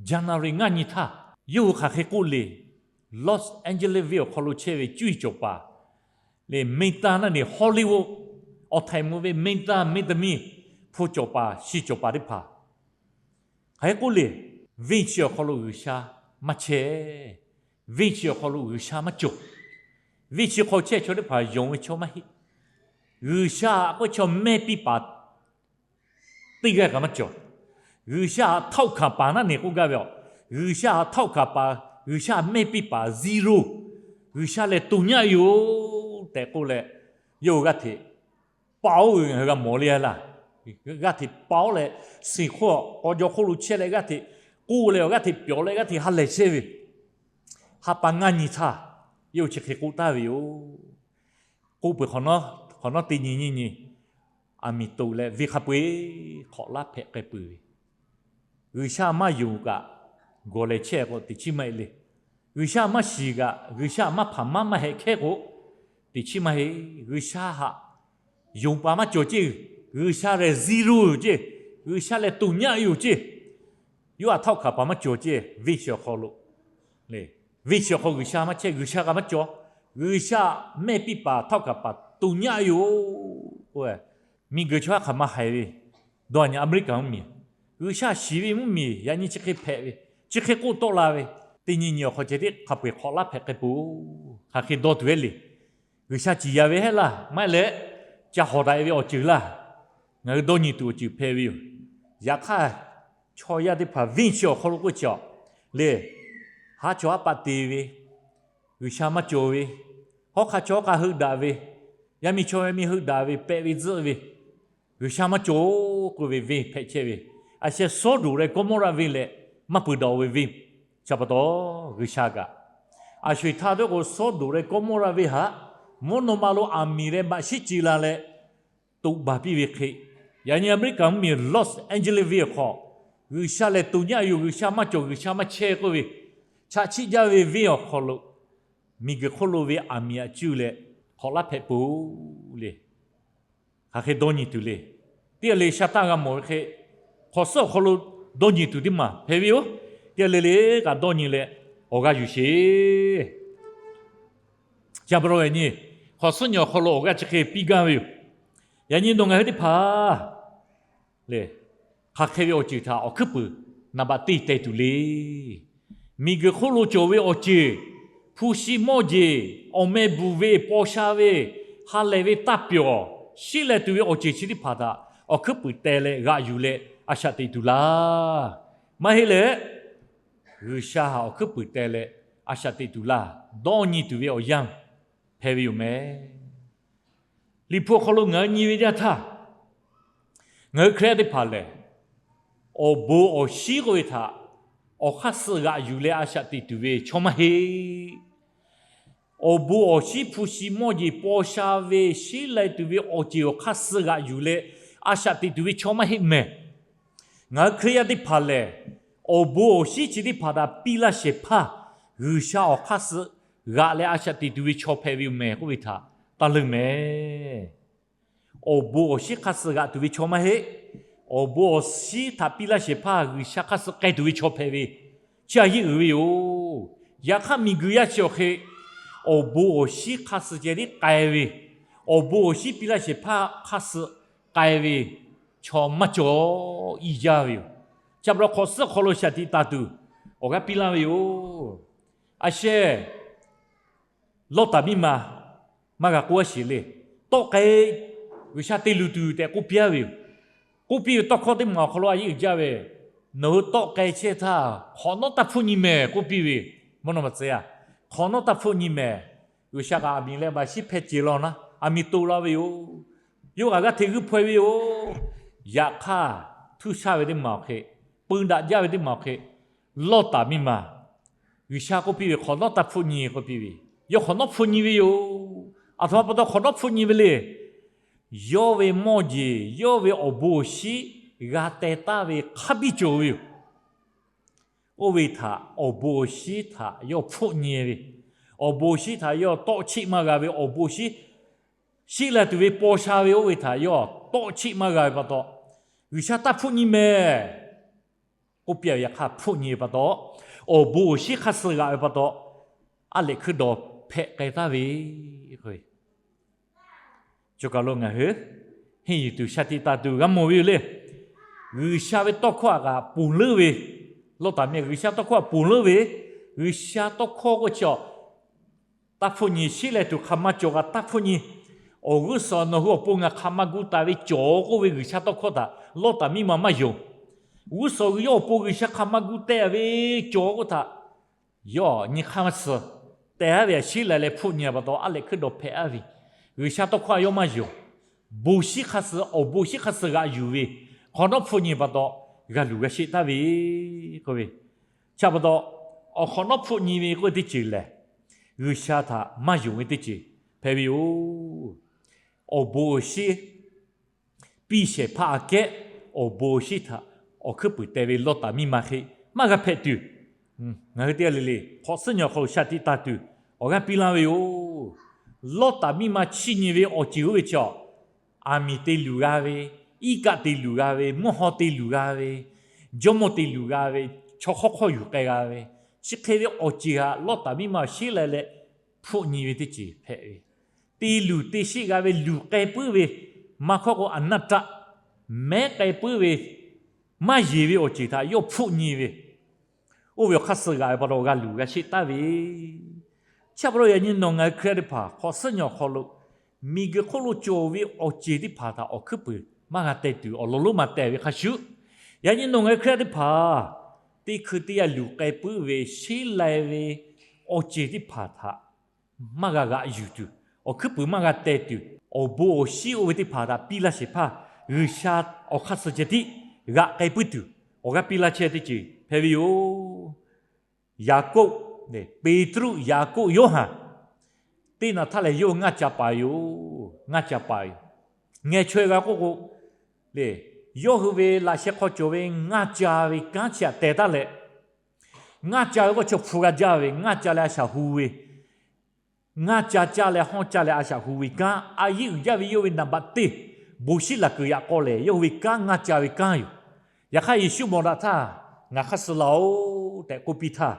January ngaˇ nyi htaˇ, yawˇ hui hk'aˬ hk'e k'oˆ le. Los Angeles venˇ awˬ hk'aw lo chehˇ ve cuˇ yiˍ cawˬ paˍ le, မင်းသား naˇ ne Hollywood awˬ htaiˍ mvuh ve မင်းသား မင်းသမီး hpu cawˬ paˍ shi cawˬ paˍ teˇ hpaˍ hk'aˬ hk'e k'oˆ le, venˇ chi awˬ hk'aw lo G'uiˬsha maˇ chehˇ. Venˇ chi awˬ hk'aw lo G'uiˬsha maˇ cawˬ. Venˇ chi hk'aw chehˇ chaw teˇ hpaˍ yonˍ ve chaw maˇ heˆ. G'uiˬsha htaꞈ k'oˆ ve chaw mehˇ piˇ paˍ teˇ g'aˇ kaꞈ maˇ cawˬ. G'uiˬsha htaꞈ ထောက်ခံ paˍ နား ne k'oˆ gaˇ ve a, G'uiˬsha htaꞈ ထောက်ခံ paˍ, G'uiˬsha mehˇ piˇ paˍ zero. G'uiˬsha lehˬ toꞈ nyaˆ yoˬ tehꞈ k'oˆ leh, yawˇ hui g'aˇ hteꞈ pa oˉ ve ngaˬ hui g'a mawˬ le laˇ. G'aˇ hteꞈ pa oˉ leh, seˍ hk'oˆ k'aw jaw hk'oˆ lo chehˇ leh g'aˇ hteꞈ k'oˆ leh, awˬ g'aˇ hteꞈ pyawˬ leh g'aˇ hteꞈ ha lehˬ chehˇ ve, ha pa ngaˇ nyi htaˇ, yawˇ hui chi hk'e k'oˆ taˍ ve yoˬ. K'oˆ peuˬ hk'awꞈ nawˉ teˇ nyi nyiˇ nyi aˬ miˍ toꞈ leh venˇ hk'a peu-eˬ hk'awꞈ laˇ hpehꞈ k'ai peuˬ ve, G'uiˬsha maˇ yonˍ kaꞈ gawˬ lehˬ chehˇ k'o teꞈ chiˉ maˇ heˆ le. G'uiˬsha maˇ shiˍ kaꞈ, G'uiˬsha maˇ hpaˍ maˇ maˇ hehꞈ hkehˉ k'o teꞈ chiˉ maˇ heˆ. G'uiˬsha htaꞈ yonˍ paˍ maˇ cawˬ ceˇ. G'uiˬsha lehˬ zero yoˬ ceˇ. G'uiˬsha lehˬ toꞈ nyaˆ yoˬ ceˇ. Yawˇ htaꞈ ထောက်ခံ paˍ maˇ cawˬ ceˇ. Venˇ chi awˬ hk'aw lo, venˇ chi awˬ hk'aw G'uiˬsha maˇ chehˇ, G'uiˬsha kaꞈ maˇ cawˬ. G'uiˬsha mehˇ piˇ paˍ ထောက်ခံ paˍ toꞈ nyaˆ yoˬ. Miˬguiˬ chaw haˉ hk'aˬ ma haiˬ ve, dawˇ nyi America mvuhˇmiˬ, G'uiˬsha shiˍ ve mvuhˇmiˬ yaꞈ nyi chi hk'e hpehꞈ ve, chi hk'e k'oˆ tawˆ la ve, teˇ nyi nyi awˬ hk'aw ceh tiˉ hk'a peu-eˬ hk'awꞈ laˇ hpehꞈ k'ai peuˬ. Hk'aˬ hk'e dawˇ tuˬ ve le. G'uiˬsha ciˍ yanˍ ve heˆ laˇ, maˇ heˆ leh ca hawˍ daꞈ ve awˬ ceuˬ laˇ, ngaˬ hui dawˇ nyi tuˬ awˬ ceuˬ hpehꞈ ve yoˬ. Yaꞈ hk'aˇ, chaw yaˇ teˇ hpaˍ venˇ chi awˬ hk'aw lo k'oˆ chi a le, haˉ chaw haˉ paˆ te ve, G'uiˬsha maˇ cawˬ ve, hawˉ hk'aˇ chaw hawˉ hk'aˇ heuˆ daꞈ ve, yaˇ miˇ chaw yaˇ miˇ heuˆ daꞈ ve, pehꞈ ve tzuhˆ ve, G'uiˬsha maˇ cawˬ k'oˆ ve venˇ hpehꞈ chehˇ ve, a sheh Sawˉdonˍ leh Gawˇmawˇraˆ venˇ leh maˇ peuˬ daꞈ ve venˇ, chi pa taw G'uiˬsha kaꞈ, a sho-eˬ htaˇ teˇ k'o Sawˉdonˍ leh Gawˇmawˇraˆ venˇ htaꞈ mvuhˇ naw ma lo aˬ miˍ leh maꞈ shiˉ ce la leh toꞈ baˬ piˇ ve hk'e, yaꞈ nyi America mvuhˇmiˬ Los Angeles venˇ awˬ hk'aw G'uiˬsha lehˬ toꞈ nyaˆ yoˬ, G'uiˬsha maˇ cawˬ, G'uiˬsha maˇ chehˇ k'oˆ ve, chaꞈ chiˆ jaˇ ve venˇ awˬ hk'aw lo miˬguiˬ hk'oˆ lo ve aˬ miˍ aꞈ cuˇ leh hk'awꞈ laˇ hpehꞈ peuˬ le. Hk'aˬ hk'e dawˇ nyi tuˬ le. Teˇ g'aˇ le sha taˇ g'a mawˬ ve hk'e, hk'awꞈ suhˉ awˬ hk'aw lo dawˇ nyi tuˬ teˇ maˬ hpehꞈ ve yoˬ. Teˇ g'aˇ le le kaꞈ dawˇ nyi leh awˬ g'aˇ yuˬ sheˍ. Ca pa taw yaꞈ nyi hk'awꞈ suhˉ nyi awˬ hk'aw lo awˬ g'aˇ chi hk'e piˇ gaˇ ve yoˬ. Yaꞈ nyi nawˬ ngaˬ hui teˇ hpaˍ le, hk'aˬ hk'e ve awˬ ceuˬ htaꞈ awˬ hkuiˉ puiˍ naˍ baꞈ teˇ teh tuˬ le. Miˬguiˬ hk'oˆ lo cawˬ ve awˬ ceuˬ, hpu shi mawˇ jeˬ, awˬ meh bvuhˬ ve, paw sha ve, ha lehˬ ve taˇ pyawˬ, sheˉ leh tuˬ ve awˬ ceuˬ chi teˇ hpaˍ htaꞈ awˬ hkuiˉ puiˍ teh leh g'aꞈ yuˬ leh a shaꞈ teꞈ tuˬ laˇ. Maˇ heˆ leh, G'uiˬsha htaꞈ awˬ hkuiˉ puiˍ teh leh a shaꞈ teꞈ tuˬ laˇ. Dawˇ nyi tuˬ ve awˬ yanˇ hpehꞈ ve yoˬ meh. Liꞈ hpu awˬ hk'aw lo ngaˬ hui nyi ve yaˇ htaˇ, ngaˬ hui Hkriꞈ yaˇ teˇ hpaˍ lehˬ, awˬ bon awˬ shinˉ k'oˆ ve htaꞈ awˬ hk'aˇ suh g'aꞈ yuˬ leh a shaꞈ teꞈ tuˬ ve chaw maˇ heˆ. Awˬ bon awˬ shinˉ hpu shi mawˇ jeˬ paw sha ve sheˉ leh tuˬ ve awˬ ceuˬ awˬ hk'aˇ suh g'aꞈ yuˬ leh a shaꞈ teꞈ tuˬ ve chaw maˇ heˆ mehˍ. Ngaˬ hui Hkriꞈ yaˇ teˇ hpaˍ lehˬ, awˬ bon awˬ shinˉ chi teˇ hpaˍ htaꞈ piˇ laˇ shehˍ hpaˇ G'uiˬsha awˬ hk'aˇ suh g'aꞈ leh a shaꞈ teꞈ tuˬ ve chaw hpehꞈ ve yoˬ mehˍ k'oˆ ve htaꞈ taˇ leunˇ mehˍ. Awˬ bon awˬ shinˉ hk'aˇ suh g'aꞈ tuˬ ve chaw maˇ heˆ. Awˬ bon awˬ shinˉ htaꞈ piˇ laˇ shehˍ hpaˇ G'uiˬsha hk'aˇ suh k'ai tuˬ ve chaw hpehꞈ ve, chi a yeˆ uiˍ ve yoˬ. Yaꞈ hk'aˇ miˬguiˬ yaˇ chi awˬ hk'e awˬ bon awˬ shinˉ hk'aˇ suh ceh tiˉ k'ai ve, awˬ bon awˬ shinˉ piˇ laˇ shehˍ hpaˇ hk'aˇ suh k'ai ve chaw maˇ cawˬ, i jaˇ ve yoˬ. Chi pa taw hk'awꞈ suhˉ hk'aw lo shaˍ tiꞈ taˍ tuˬ awˬ g'aˇ piˇ laˇ ve yoˬ. A sheh, Lawˇtaˍ miˇ ma maˇ g'a k'oˆ a sheˍ le. Tawˆ k'ai, G'uiˬsha te luˬ tuˬ tehꞈ k'oˆ piˇ a ve yoˬ. K'oˆ piˇ ve tawˇ hkawˇ teˇ maˬ awˬ hk'aw lo a yeˆ uiˍ jaˇ ve, nawˬ hui tawˆ k'ai chehˇ htaˇ hk'awꞈ nawˉ taˇ hpfuhˆ nyi mehˍ k'oˆ piˇ ve, mvuhˇ naw ma tcuh yaˇ, hk'awꞈ nawˉ taˇ hpfuhˆ nyi mehˍ. G'uiˬsha kaꞈ aˬ miˍ leh baˬ shiˉ hpeh ceˬ law naˉ, aˬ miˍ to la ve yoˬ. Yawˇ kaꞈ g'aˇ hteꞈ g'uiˇ hpaw e ve yoˬ. Yaꞈ hk'aˇ, htuˇ shaˇ ve teˇ maˬ awˬ hk'e, peu daꞈ jaˇ ve teˇ maˬ awˬ hk'e, Lawˇtaˍ miˇ ma G'uiˬsha k'oˆ piˇ ve, hk'awꞈ nawˉ taˇ hpfuhˆ nyi k'oˆ piˇ ve, yawˇ hk'awꞈ nawˉ hpfuhˆ nyi ve yoˬ. Aˬ htoꞈ ma pa taw hk'awꞈ nawˉ hpfuhˆ nyi ve le. Yawˇ ve mawˇ jeˬ, yawˇ ve awˬ bon awˬ shinˉ g'a teh taˍ ve hk'a biˇ cawˬ ve yoˬ. Oˇ ve htaꞈ awˬ bon awˬ shinˉ htaꞈ yawˇ hpfuhˆ nyi ve, awˬ bon awˬ shinˉ htaꞈ yawˇ tawˆ cheˆ maˇ g'a ve, awˬ bon awˬ shinˉ sheˉ leh tuˬ ve paw sha ve oˇ ve htaꞈ yawˇ tawˆ cheˆ maˇ g'a ve pa taw, G'uiˬsha taˇ hpfuhˆ nyi mehˍ k'oˆ piˇ ve. Yaꞈ hk'aˇ hpfuhˆ nyi ve pa taw, awˬ bon awˬ shinˉ hk'aˇ suh g'aꞈ ve pa taw, aˉ lehꞈ hkuiˉ dawˬ hpehꞈ k'ai taˍ ve k'o, co kaˬ lo ngaˬ hui henˇ yuˬ tuˬ shaˍ tiꞈ taˍ tuˬ g'a mawˬ ve yoˬ le. G'uiˬsha ve tawˇ hkawˇ htaꞈ kaꞈ ponˬ leuˉ ve, Lawˇtaˍ miˇ G'uiˬsha tawˇ hkawˇ htaꞈ ponˬ leuˉ ve, G'uiˬsha tawˇ hkawˇ k'oˆ chi a taˇ hpfuhˆ nyi, sheˉ leh tuˬ hk'aˬ ma cawˬ kaꞈ taˇ hpfuhˆ nyi. Awˬ g'uˇ suhˍ nawˬ hui awˬ pon ngaˬ hk'aˬ ma gu taˍ ve cawˬ k'oˆ ve G'uiˬsha tawˇ hkawˇ htaꞈ Lawˇtaˍ miˇ ma maˇ yonˍ. G'uˇ suhˍ yawˇ awˬ pon G'uiˬsha hk'aˬ ma gu teh ve cawˬ k'oˆ htaꞈ yawˇ nyi hk'aˇ maˇ suh teh a ve, sheˉ leh leh hpfuhˆ nyi pa taw aˉ lehꞈ hkuiˉ dawˬ hpehꞈ a ve, G'uiˬsha tawˇ hkawˇ htaꞈ yawˇ maˇ yonˍ. Bon shinˉ hk'aˇ suh, awˬ bon shinˉ hk'aˇ suh g'aꞈ yuˬ ve, hk'awꞈ nawˉ hpfuhˆ nyi pa taw g'a luˬ g'a sheˆ taˍ ve k'oˆ ve, chi pa taw, awˬ hk'awꞈ nawˉ hpfuhˆ nyi ve k'oˆ ve teˇ ceuˬ lehˬ, G'uiˬsha htaꞈ maˇ yonˍ ve teˇ ceuˬ hpehꞈ ve yoˬ. Awˬ bon awˬ shinˉ piˇ shehˍ hpaˇ aꞈ kehˉ, awˬ bon awˬ shinˉ htaꞈ awˬ hkuiˉ puiˍ teh ve Lawˇtaˍ miˇ ma hk'e maˇ g'a hpehꞈ tuˬ, ngaˬ hui teˇ g'aˇ le le hk'awꞈ suhˉ nyi awˬ hk'aw lo shaˍ tiꞈ taˍ tuˬ awˬ g'aˇ piˇ laˇ ve yoˬ. Lawˇtaˍ miˇ ma chiˇ nyi ve awˬ ceuˬ oˇ ve chi a, aˬ miˍ te luˬ g'a ve, iˉ kaˆ te luˬ g'a ve, mvuhˇ haw te luˬ g'a ve, jawˇmawˇ te luˬ g'a ve, chaw hk'awˇ hk'awˇ yuˬ k'ai g'a ve, chi hk'e ve awˬ ceuˬ htaꞈ Lawˇtaˍ miˇ ma sheˉ leh leh hpfuhˆ nyi ve teˇ ceuˬ hpehꞈ ve, te luˬ te sheˆ g'a ve, luˬ k'ai puiˉ ve, maˇ hkawˇ k'o aˬ naˇ taˆ mehˉ k'ai puiˉ ve, maˇ yeˬ ve awˬ ceuˬ htaꞈ yawˇ hpfuhˆ nyi ve, oˇ ve awˬ hk'aˇ suh g'aꞈ ve pa taw g'a luˬ g'a sheˆ taˍ ve, chi pa taw yaꞈ nyi nawˬ ngaˬ hui Hkriꞈ yaˇ teˇ hpaˍ hk'awꞈ suhˉ nyi awˬ hk'aw lo miˬguiˬ hk'oˆ lo cawˬ ve awˬ ceuˬ teˇ hpaˍ htaꞈ awˬ hkuiˉ puiˍ maˇ g'a teh tuˬ awˬ lawn lonˉ ma teh ve hk'a shuˍ, yaꞈ nyi nawˬ ngaˬ hui Hkriꞈ yaˇ teˇ hpaˍ teˇ hkui teˇ yanˇ luˬ k'ai puiˉ ve, sheˉ lai ve awˬ ceuˬ teˇ hpaˍ htaꞈ maˇ g'a g'aꞈ yuˬ tuˬ, awˬ hkuiˉ puiˍ maˇ g'a teh tuˬ, awˬ bon awˬ shinˉ oˇ ve teˇ hpaˍ htaꞈ piˇ laˇ shehˍ hpaˇ G'uiˬsha awˬ hk'aˇ suh ceh tiˉ g'aꞈ k'ai puiˉ tuˬ awˬ g'aˇ piˇ laˇ chehˇ teˇ ceuˬ hpehꞈ ve yoˬ. Yaˍkoˆ, Peˍtruˆ, Yaˍkoˆ, Yoˇhanˬ, teˇ naꞈ htaˇ lehˬ yawˇ hui ngaˇ ca paˍ yoˬ. Ngaˇ ca paˍ yoˬ. Ngeh chaweh g'a k'oˆ k'o, le, yawˇ hui ve laꞈ sheh hk'aw cawˬ ve ngaˇ ca ve kanˉ chi htaꞈ teh taˉ leh, ngaˇ ca ve k'oˆ chaw hpu g'a jaˇ ve, ngaˇ ca leh a shaꞈ hu ve, ngaˇ ca caˇ leh hawˇ caˇ leh a shaꞈ hu ve kanˉ, a yeˆ uiˍ jaˇ ve yawˇ ve naˍ baꞈ teˇ bon shinˉ laˬ kuiˬ yaꞈ k'aw lehˬ, yawˇ hui ve kanˉ ngaˇ ca ve kanˉ yoˬ. Yaꞈ hk'aˇ Yeˍsuˆ mawˬ daꞈ htaˇ, ngaˬ hk'aˇ suh laˬ-oˬ tehꞈ k'oˆ piˇ htaˇ,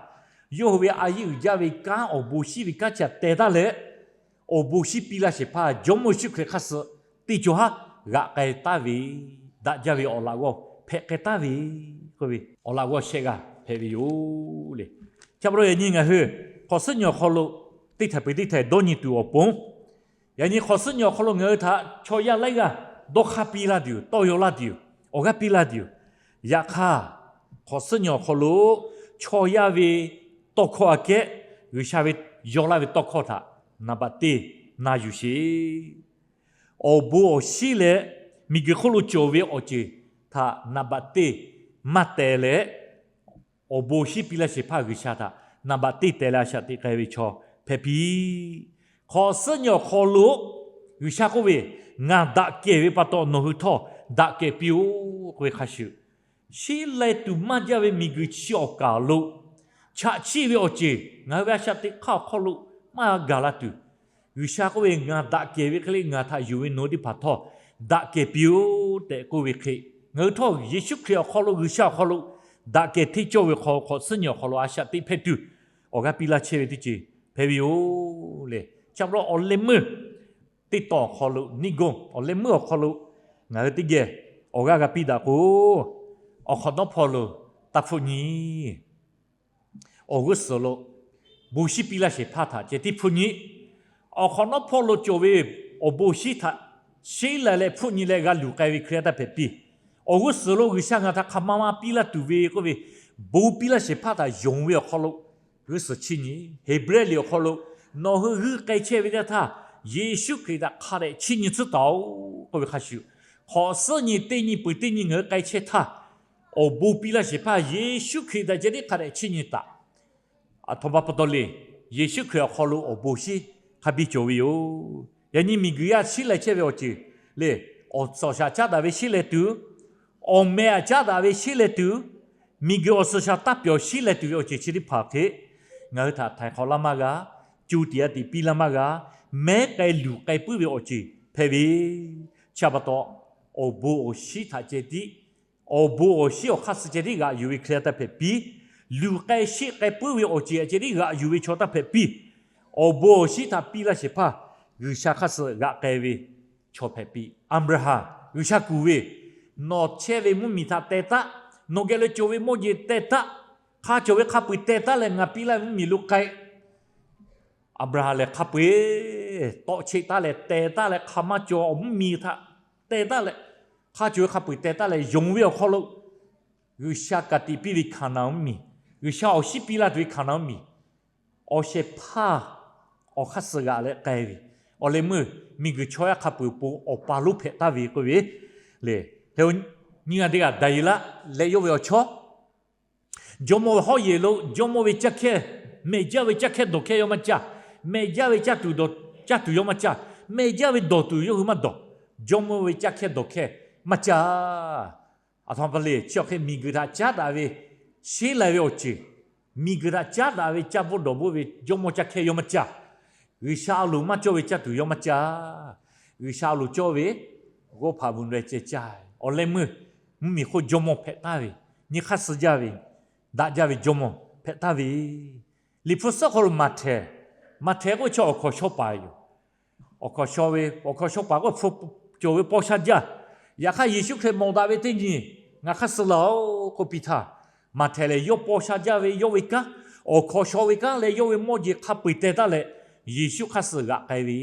yawˇ hui ve a yeˆ uiˍ jaˇ ve kanˉ, awˬ bon shinˉ ve kanˉ chi htaꞈ teh taˉ leh, awˬ bon shinˉ piˇ laˇ shehˍ hpaˇ Jawˇmawˇ Yeˍsuˆ Hkriꞈ hk'aˇ suh teˇ cawˬ haˉ g'aꞈ k'ai taˍ ve, daꞈ jaˇ ve awˬ laꞈ g'awˇ hpehꞈ k'ai taˍ ve k'oˆ ve awˬ laꞈ g'awˇ shehˆ g'aˇ hpehꞈ ve yoˬ le. Chi pa taw yaꞈ nyi ngaˬ hui hk'awꞈ suhˉ nyi awˬ hk'aw lo teˇ htaiˍ peuˬ teˇ htaiˍ dawˇ nyi tuˬ awˬ pon, Yaꞈ nyi hk'awꞈ suhˉ nyi awˬ hk'aw lo ngaˬ hui htaꞈ chaw yaˇ laiˉ g'aˇ dawˇ hk'aˇ piˇ laˇ tuˬ yoˬ, tawˇ yaw laˇ tuˬ yoˬ, awˬ g'aˇ piˇ laˇ tuˬ yoˬ. Yaꞈ hk'aˇ, hk'awꞈ suhˉ nyi awˬ hk'aw lo chaw yaˇ ve tawˇ hkawˇ aꞈ kehˉ, G'uiˬsha ve yaw laˇ ve tawˇ hkawˇ htaꞈ naˍ baꞈ teˇ na yuˬ sheˍ. Awˬ bon awˬ shinˉ leh miˬguiˬ hk'oˆ lo cawˬ ve awˬ ceuˬ htaꞈ naˍ baꞈ teˇ maˇ teh leh, awˬ bon awˬ shinˉ piˇ laˇ shehˍ hpaˇ G'uiˬsha htaꞈ naˍ baꞈ teˇ teh leh a shaꞈ teꞈ k'ai ve chaw hpehꞈ piˇ. Hk'awꞈ suhˉ nyi awˬ hk'aw lo G'uiˬsha k'oˆ ve, Ngaˬ daꞈ kehˬ ve pa taw nawˬ hui htawˇ daꞈ kehˬ piˇ-oˆ k'oˆ ve hk'a shuˍ, sheˉ lai tuˬ maˇ jaˇ ve miˬguiˬ chi awˬ kaˍ lo chaꞈ chiˆ ve awˬ ceuˬ ngaˬ hui ve a shaꞈ teꞈ hk'aˇ awˬ hk'aw lo maˇ gaˬ la tuˬ, G'uiˬsha k'oˆ ve, Ngaˬ daꞈ kehˬ ve hk'e le ngaˬ htaꞈ yuˬ ve nawˬ hui teˇ hpaˍ htawˇ daꞈ kehˬ piˇ-oˆ tehꞈ k'oˆ ve hk'e, ngaˬ hui htawˇ Yeˍsuˆ Hkriꞈ awˬ hk'aw lo, G'uiˬsha awˬ hk'aw lo daꞈ kehˬ hteˇ cawˇ ve hk'aw, hk'awꞈ suhˉ nyi awˬ hk'aw lo a shaꞈ teꞈ hpehˇ tuˬ awˬ g'aˇ piˇ laˇ chehˇ ve teˇ ceuˬ hpehꞈ ve yoˬ le. Chi pa taw awˬ leh meuˇ teˇ tawn awˬ hk'aw lo, niˆ goˇ awˬ leh meuˇ awˬ hk'aw lo ngaˬ hui teˇ geh awˬ g'aˇ g'a piˇ daꞈ k'o, awˬ hk'awꞈ nawˉ hpawˇ lo taˇ hpfuhˆ nyi awˬ g'uˇ suhˍ lo bon shinˉ piˇ laˇ shehˍ hpaˇ htaꞈ ceh tiˉ hpfuhˆ nyi. Awˬ hk'awꞈ nawˉ hpawˇ lo cawˬ ve awˬ bon shinˉ htaꞈ sheˉ lai leh hpfuhˆ nyi leh g'a luˬ k'ai ve Hkriꞈ yaˇ taˇ hpehꞈ piˇ. Awˬ g'uˇ suhˍ lo G'uiˬsha ngaˬ htaꞈ hk'aˬ ma ma piˇ laˇ tuˬ ve k'oˆ ve, bon piˇ laˇ shehˍ hpaˇ htaꞈ yonˍ ve awˬ hk'aw lo g'uˇ suhˍ chiˇ nyi. Heˍbrehˇ liꞈ awˬ hk'aw lo, Nawˬ hui g'uiˇ k'ai chehˇ ve teˇ htaˇ, Yeˍsuˆ Hkriꞈ htaꞈ hk'a dehꞈ chiˇ nyi tcuhˉ taˍ-oꞈ k'oˆ ve hk'a shuˍ, hk'awꞈ suhˉ nyi teˇ nyi peuˬ teˇ nyi ngaˬ hui k'ai chehˇ htaˇ, awˬ bon piˇ laˇ shehˍ hpaˇ Yeˍsuˆ Hkriꞈ htaꞈ ceh tiˉ hk'a dehꞈ chiˇ nyi taˍ. Aˬ htoꞈ ma pa taw le. Yeˍsuˆ Hkriꞈ awˬ hk'aw lo awˬ bon shinˉ hk'a biˇ cawˬ ve yoˬ. Yaꞈ nyi miˬguiˬ yaˇ sheˉ lai chehˇ ve awˬ ceuˬ le, awˬ suhˍ awˬ shaˍ caˉ daꞈ ve sheˉ lai tuˬ, awˬ meh aꞈ caˉ daꞈ ve sheˉ lai tuˬ, miˬguiˬ awˬ suhˍ shaˍ taˇ pyawˬ sheˉ lai tuˬ ve awˬ ceuˬ chi teˇ hpaˍ hk'e, ngaˬ hui htaꞈ htaiˍ hk'awꞈ laˇ maˇ g'a, co tiꞈ a tiꞈ piˇ laˇ maˇ g'a, mehˉ k'ai luˬ k'ai puiˉ ve awˬ ceuˬ hpehꞈ ve. Chi pa taw, awˬ bon awˬ shinˉ htaꞈ ceh tiˉ, awˬ bon awˬ shinˉ awˬ hk'aˇ suh ceh tiˉ g'aꞈ yuˬ ve Hkriꞈ yaˇ taˇ hpehꞈ piˇ. Luˬ k'ai sheˆ k'ai puiˉ ve awˬ ceuˬ aꞈ ceh tiˉ g'aꞈ yuˬ ve chaw taˇ hpehꞈ piˇ. Awˬ bon awˬ shinˉ htaꞈ piˇ laˇ shehˍ hpaˇ G'uiˬsha hk'aˇ suh g'aꞈ k'ai ve chaw hpehꞈ piˇ. Aˍbraˍhanˍ G'uiˬsha kuˬ ve, Nawˬ chehˇ ve mvuhˇmiˬ htaꞈ teh taˉ. Nawˬ geh lo cawˬ ve mawˇ jeˬ teh taˉ. Hk'a cawˬ ve hk'a peu-eˬ teh taˉ leh ngaˬ piˇ laˇ ve mvuhˇmiˬ lo k'ai. Aˍbraˍhanˍ lehˬ hk'a peu-eˬ tawˆ cheˆ taˉ leh teh taˉ leh hk'a maˇ cawˬ awˬ mvuhˇmiˬ htaꞈ teh taˉ leh, hk'a cawˬ ve hk'a peu-eˬ teh taˉ leh yonˍ ve awˬ hk'aw lo G'uiˬsha ka tiꞈ piˇ ve Hkaˍnanˍ mvuhˇmiˬ, G'uiˬsha awˬ shinˉ piˇ laˇ tuˬ ve Hkaˍnanˍ mvuhˇmiˬ, awˬ shehˍ hpaˇ awˬ hk'aˇ suh g'aꞈ leh k'ai ve, awˬ leh meuˇ miˬguiˬ chaw yaˇ hk'a peu-eˬ pon awˬ pa lonˉ hpehꞈ taˍ ve k'oˆ ve le. Hk'e, nyiˇ g'aˇ teˇ g'aˇ Daˍyeˍlaˆ leh yawˇ ve awˬ chawˇ jawˇmawˇ ve hawˉ yehˬ lo jawˇmawˇ ve caˇ hkehˇ, mehˬ jaˇ ve caˇ hkehˇ dawˬ hkehˇ yawˇ maˇ caˇ. Mehˬ jaˇ ve caˇ tuˬ dawˬ caˇ tuˬ yawˇ maˇ caˇ. Mehˬ jaˇ ve dawˬ tuˬ yawˇ hui maˇ dawˬ. Jawˇmawˇ ve caˇ hkehˇ dawˬ hkehˇ maˇ caˇ. Aˬ htoꞈ ma pa le chi awˬ hk'e miˬguiˬ htaꞈ caˉ daꞈ ve sheˉ lai ve awˬ ceuˬ, miˬguiˬ htaꞈ caˉ daꞈ ve caˇ bvuhˆ dawˬ bvuhˆ ve jawˇmawˇ caˇ hkehˇ yawˇ maˇ caˇ. G'uiˬsha a loˍ maˇ cawˇ ve caˇ tuˬ yawˇ maˇ caˇ. G'uiˬsha a loˍ cawˇ ve g'awˇ hpaꞈ bvuhꞈ ve ceh caˇ. Awˬ leh meuˇ mvuhˇmiˬ hk'oˆ jawˇmawˇ hpehꞈ taˍ ve, nyi hk'aˇ suh jaˇ ve, daꞈ jaˇ ve jawˇmawˇ hpehꞈ taˍ ve. Liꞈ hpu suhˉ hk'aw lo Maˍhtehˍ, Maˍhtehˍ k'oˆ ve chi awˬ hkawnˍ shaw paˍ yoˬ. Awˬ hkawnˍ shaw ve, awˬ hkawnˍ shaw paˍ k'oˆ hpu cawˬ ve paw sha jaˇ. Yaꞈ hk'aˇ Yeˍsuˆ Hkriꞈ mawˬ daꞈ ve teˇ nyi, Ngaˬ hk'aˇ suh laˬ-oꞈ k'oˆ piˇ htaˇ, Maˍhtehˍ lehˬ yawˇ paw sha jaˇ ve yawˇ ve kanˉ, awˬ hkawnˍ shaw ve kanˉ leh yawˇ ve mawˇ jeˬ hk'a peu-eˬ teh taˉ leh Yeˍsuˆ hk'aˇ suh g'aꞈ k'ai ve,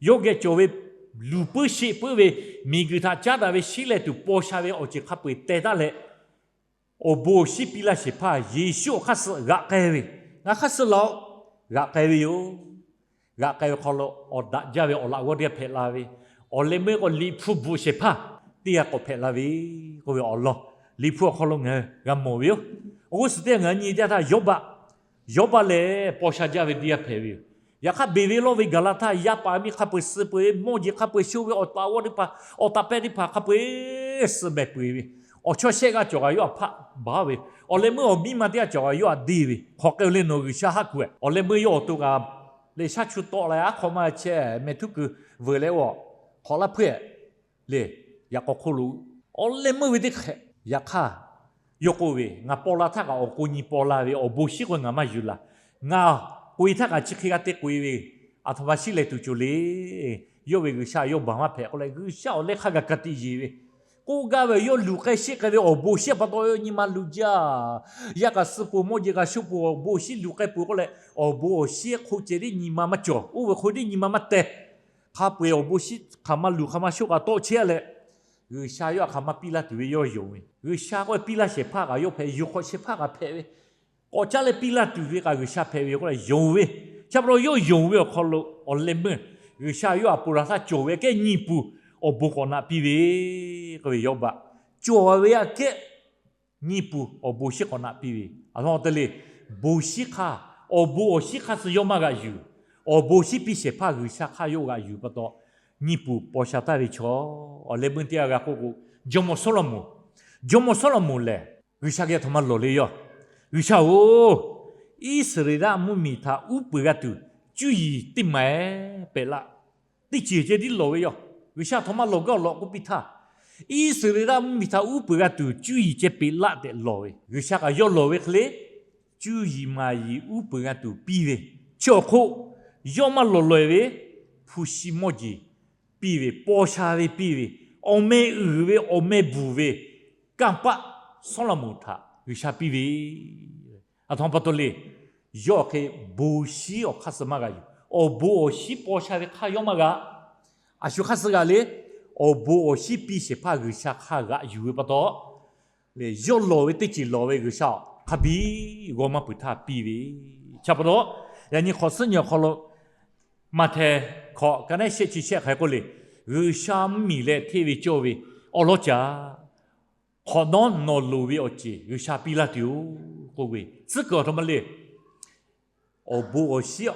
yawˇ geh cawˬ ve luˬ puiˉ sheˆ puiˉ ve miˬguiˬ htaꞈ caˉ daꞈ ve sheˉ leh tuˬ paw sha ve awˬ ceuˬ hk'a peu-eˬ teh taˉ leh, awˬ bon awˬ shinˉ piˇ laˇ shehˍ hpaˇ Yeˍsuˆ awˬ hk'aˇ suh g'aꞈ k'ai ve, Ngaˬ hk'aˇ suh laˬ-oꞈ, g'aꞈ k'ai ve yoˬ. G'aꞈ k'ai ve hk'aw lo awˬ daꞈ jaˇ ve awˬ laꞈ g'awˇ teˇ g'aˇ hpehꞈ la ve, awˬ leh meuˇ k'o Liꞈ hpu bvuhꞈ shehˍ hpaˇ teˇ g'aˇ k'awꞈ hpehꞈ la ve k'oˆ ve awˬ lawn Liꞈ hpu awˬ hk'aw lo ngaˬ hui g'a mawˬ ve yoˬ. Awˬ g'uˇ suhˍ teˇ g'aˇ ngaˬ hui nyi teˇ htaˇ Yawˇbaˆ, Yawˇbaˆ lehˬ paw sha jaˇ ve teˇ g'aˇ hpehꞈ ve yoˬ. Yaꞈ hk'aˇ beˬ ve lawˇ ve gaˬ la htaˇ yaˇ paˍ miˇ hk'a peu-eˬ suh peu-eˬ ve mawˇ jeˬ hk'a peu-eˬ sho ve awˬ taˍ g'awˇ teˇ hpaˍ awˬ taˍ pehˇ teˇ hpaˍ hk'a peu-eˬ suh mehˍ peu-eˬ ve, awˬ chawˇ shehˆ g'aˇ cawˬ kaꞈ yawˇ htaꞈ hpaˆ baˬ ve, awˬ leh meuˇ awˬ miˇ ma teˇ g'aˇ cawˬ kaꞈ yawˇ htaꞈ deˇ ve, hk'aw k'ai-o leh nawˬ G'uiˬsha haˆ kuˬ-eh. Awˬ leh meuˇ yawˇ awˬ to kaꞈ leh shaˉ chu tawˆ la-e aˉ hk'aw maˇ chehˇ mehˍ htuˉ kuiˬ veuˬ leh-o, hk'awꞈ laˇ hpuiˇ-eh le. Yaꞈ k'aw hk'oˆ lo awˬ leh meuˇ ve teˇ hk'ehꞈ yaꞈ hk'aˇ, yawˇ k'oˆ ve, Ngaˬ paw la htaˇ kaꞈ awˬ ko nyi paw la ve, awˬ bon shinˉ k'o ngaˬ maˇ yuˬ laˬ. Ngaˬ k'oꞈ-e htaˇ kaꞈ chi hk'e g'a te k'oꞈ-e ve, aˬ htoꞈ ma shiˉ leh tuˬ cawˬ le. Yawˇ ve G'uiˬsha yawˇ baˬ maˇ hpehꞈ k'oˆ leh, G'uiˬsha awˬ leh hk'a gaˬ ka tiꞈ yeˬ ve, k'oˆ gaˇ ve yawˇ luˬ k'ai sheˆ k'ai ve awˬ bon shinˉ pa taw yawˇ nyi ma luˬ jaˇ. Yaˇ kaꞈ suh peuˬ, mawˇ jeˬ kaꞈ sho peuˬ, awˬ bon awˬ shinˉ luˬ k'ai peuˬ k'oˆ leh, awˬ bon awˬ shinˉ hk'oˆ ceh tiˉ nyi ma maˇ cawˬ. Oˇ ve hk'oˆ tiˉ nyi ma maˇ teh. hk'a peu-eˬ awˬ bon shinˉ hk'aˬ ma luˬ hk'aˬ ma shoˆ kaꞈ tawˆ chehˇ-a leh, G'uiˬsha yawˇ htaꞈ hk'aˬ ma piˇ laˇ tuˬ ve yawˇ yonˍ ve, G'uiˬsha k'oˆ piˇ laˇ shehˍ hpaˇ kaꞈ yawˇ hpehꞈ, yuˬ hk'awꞈ shehˍ hpaˇ kaꞈ hpehꞈ ve, k'awꞈ caˉ leh piˇ laˇ tuˬ ve kaꞈ G'uiˬsha hpehꞈ ve k'oˆ leh yonˍ ve. Chi pa taw yawˇ yonˍ ve awˬ hk'aw lo awˬ leh meuˇ G'uiˬsha yawˇ htaꞈ ponˬ laˬ htaˇ cawˬ ve kehˉ nyiˇ puˍ awˬ bon k'awꞈ naꞈ piˇ ve k'oˆ ve, yawˇ baꞈ cawˬ ve aꞈ kehˉ nyiˇ puˍ awˬ bon shinˉ k'awꞈ naꞈ piˇ ve. Aˬ htoꞈ ma te le, bon shinˉ hk'aˇ, awˬ bon awˬ shinˉ hk'aˇ suh yawˇ maˇ g'aꞈ yuˬ. Awˬ bon shinˉ piˇ shehˍ hpaˇ G'uiˬsha hk'aˇ yawˇ g'aꞈ yuˬ pa taw, nyiˇ puˍ paw sha taˍ ve chaw. Awˬ leh meuˇ teˇ g'aˇ g'a k'oˆ k'o, jawˇmawˇ Sawˉlaꞈmonˍ, jawˇmawˇ Sawˉlaꞈmonˍ lehˬ G'uiˬsha geh aˬ htoꞈ ma lawˬ le yawˇ, G'uiˬsha-oˬ, Iˉsaˍreˍlaˆ mvuhˇmiˬ htaꞈ uˉ peunˍ g'a tuˬ cuˇ yiˍ teˇ maˬ pehꞈ laˆ. Teˇ ceuˬ ceh tiˉ lawˬ ve yoˬ. G'uiˬsha aˬ htoꞈ ma lawˬ gaˇ awˬ lawn k'oˆ piˇ htaˇ, Iˉsaˍreˍlaˆ mvuhˇmiˬ htaꞈ uˉ peunˍ g'a tuˬ cuˇ yiˍ ceh peꞈ laˆ tehꞈ lawˬ ve. G'uiˬsha kaꞈ yawˇ lawˬ ve hk'e le, cuˇ yiˍ maˍ yiˍ uˉ peunˍ g'a tuˬ piˇ ve. Chi awˬ hk'oˆ, yawˇ maˇ lawˬ lawˬ-e ve hpu shi mawˇ jeˬ piˇ ve, paw sha ve piˇ ve, awˬ meh uiˍ ve awˬ meh bvuhˬ ve kanˇ paˆ Sawˉlaꞈmonˍ htaꞈ G'uiˬsha piˇ ve. Aˬ htoꞈ ma pa taw le, yawˇ hk'e bon shinˉ awˬ hk'aˇ suh maˇ g'aꞈ yuˬ. Awˬ bon awˬ shinˉ paw sha ve hk'aˇ yawˇ maˇ g'aꞈ. Aˬ shu hk'aˇ suh g'aꞈ le, awˬ bon awˬ shinˉ piˇ shehˍ hpaˇ G'uiˬsha hk'aˇ g'aꞈ yuˬ ve pa taw, le yawˇ lawˬ ve teˇ ceuˬ lawˬ ve G'uiˬsha hk'a biˇ g'aw maˇ peuˬ htaˇ piˇ ve. Chi pa taw, yaꞈ nyi hk'awꞈ suhˉ nyi awˬ hk'aw lo Maꞈhtehˍ hkawꞈ ka neˉ shehˆ chi shehˆ hk'aˬ hk'e k'oˆ le, G'uiˬsha mvuhˇmiˬ leh hteˇ ve cawˇ ve awˬ lawn caꞈ, hk'awꞈ nawˉ nawˬ loˍ ve awˬ ceuˬ G'uiˬsha piˇ laˇ tuˬ yoˬ k'oˆ ve, tcuhˉ kuiˬ aˬ htoꞈ ma le, awˬ bon awˬ shinˉ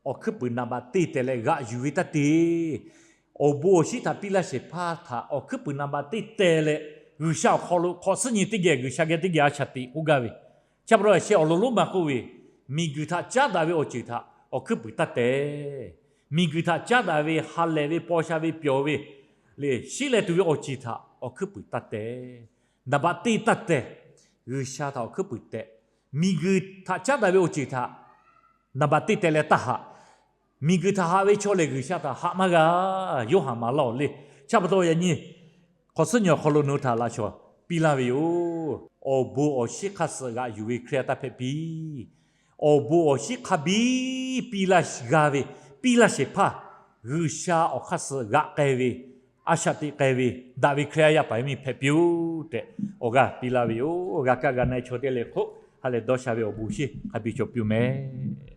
awˬ hkuiˉ puiˍ naˍ baꞈ teˇ teh leh g'aꞈ yuˬ ve taˇ te. Awˬ bon awˬ shinˉ htaꞈ piˇ laˇ shehˍ hpaˇ htaꞈ awˬ hkuiˉ puiˍ naˍ baꞈ teˇ teh leh G'uiˬsha awˬ hk'aw lo hk'awꞈ suhˉ nyi teˇ geh G'uiˬsha geh teˇ geh a shaꞈ teꞈ k'oˆ gaˇ ve. Chi pa taw sheh awˬ lawn lonˉ ma k'oˆ ve, miˬguiˬ htaꞈ caˉ daꞈ ve awˬ ceuˬ htaꞈ awˬ hkuiˉ puiˍ taˇ teh. Miˬguiˬ htaꞈ caˉ daꞈ ve ha lehˬ ve paw sha ve pyawˬ ve le shiˉ leh tuˬ ve awˬ ceuˬ htaꞈ awˬ hkuiˉ puiˍ taˇ teh. Naˍ baꞈ teˇ taˇ teh. G'uiˬsha htaꞈ awˬ hkuiˉ puiˍ teh. Miˬguiˬ htaꞈ caˉ daꞈ ve awˬ ceuˬ htaꞈ naˍ baꞈ teˇ teh leh taˇ haꞈ. Miˬguiˬ htaꞈ haꞈ ve chaw lehˬ G'uiˬsha htaꞈ haꞈ maˇ g'a. Yoˇhanˬ maˍ laˇ-oˬ le. Chi pa taw yaꞈ nyi hk'awꞈ suhˉ nyi awˬ hk'aw lo nawˬ hui htaꞈ laꞈ shawnˍ piˇ laˇ ve yoˬ. Awˬ bon awˬ shinˉ hk'aˇ suh g'aꞈ yuˬ ve Hkriꞈ yaˇ taˇ hpehꞈ piˇ. Awˬ bon awˬ shinˉ hk'a biˇ piˇ laˇ g'a ve, piˇ laˇ shehˍ hpaˇ G'uiˬsha awˬ hk'aˇ suh g'aꞈ k'ai ve, a shaꞈ teꞈ k'ai ve, daꞈ ve Hkriꞈ yaˇ yaˇ paˍ yaˇ miˇ hpehꞈ piˇ-oˆ tehꞈ awˬ g'aˇ piˇ laˇ ve yoˬ. G'a kaˇ g'a na-e chaw teˇ leh hk'oˆ ha lehˬ dawˇ sha ve awˬ bon shinˉ hk'a biˇ cawˬ piˇ-oˆ mehˍ.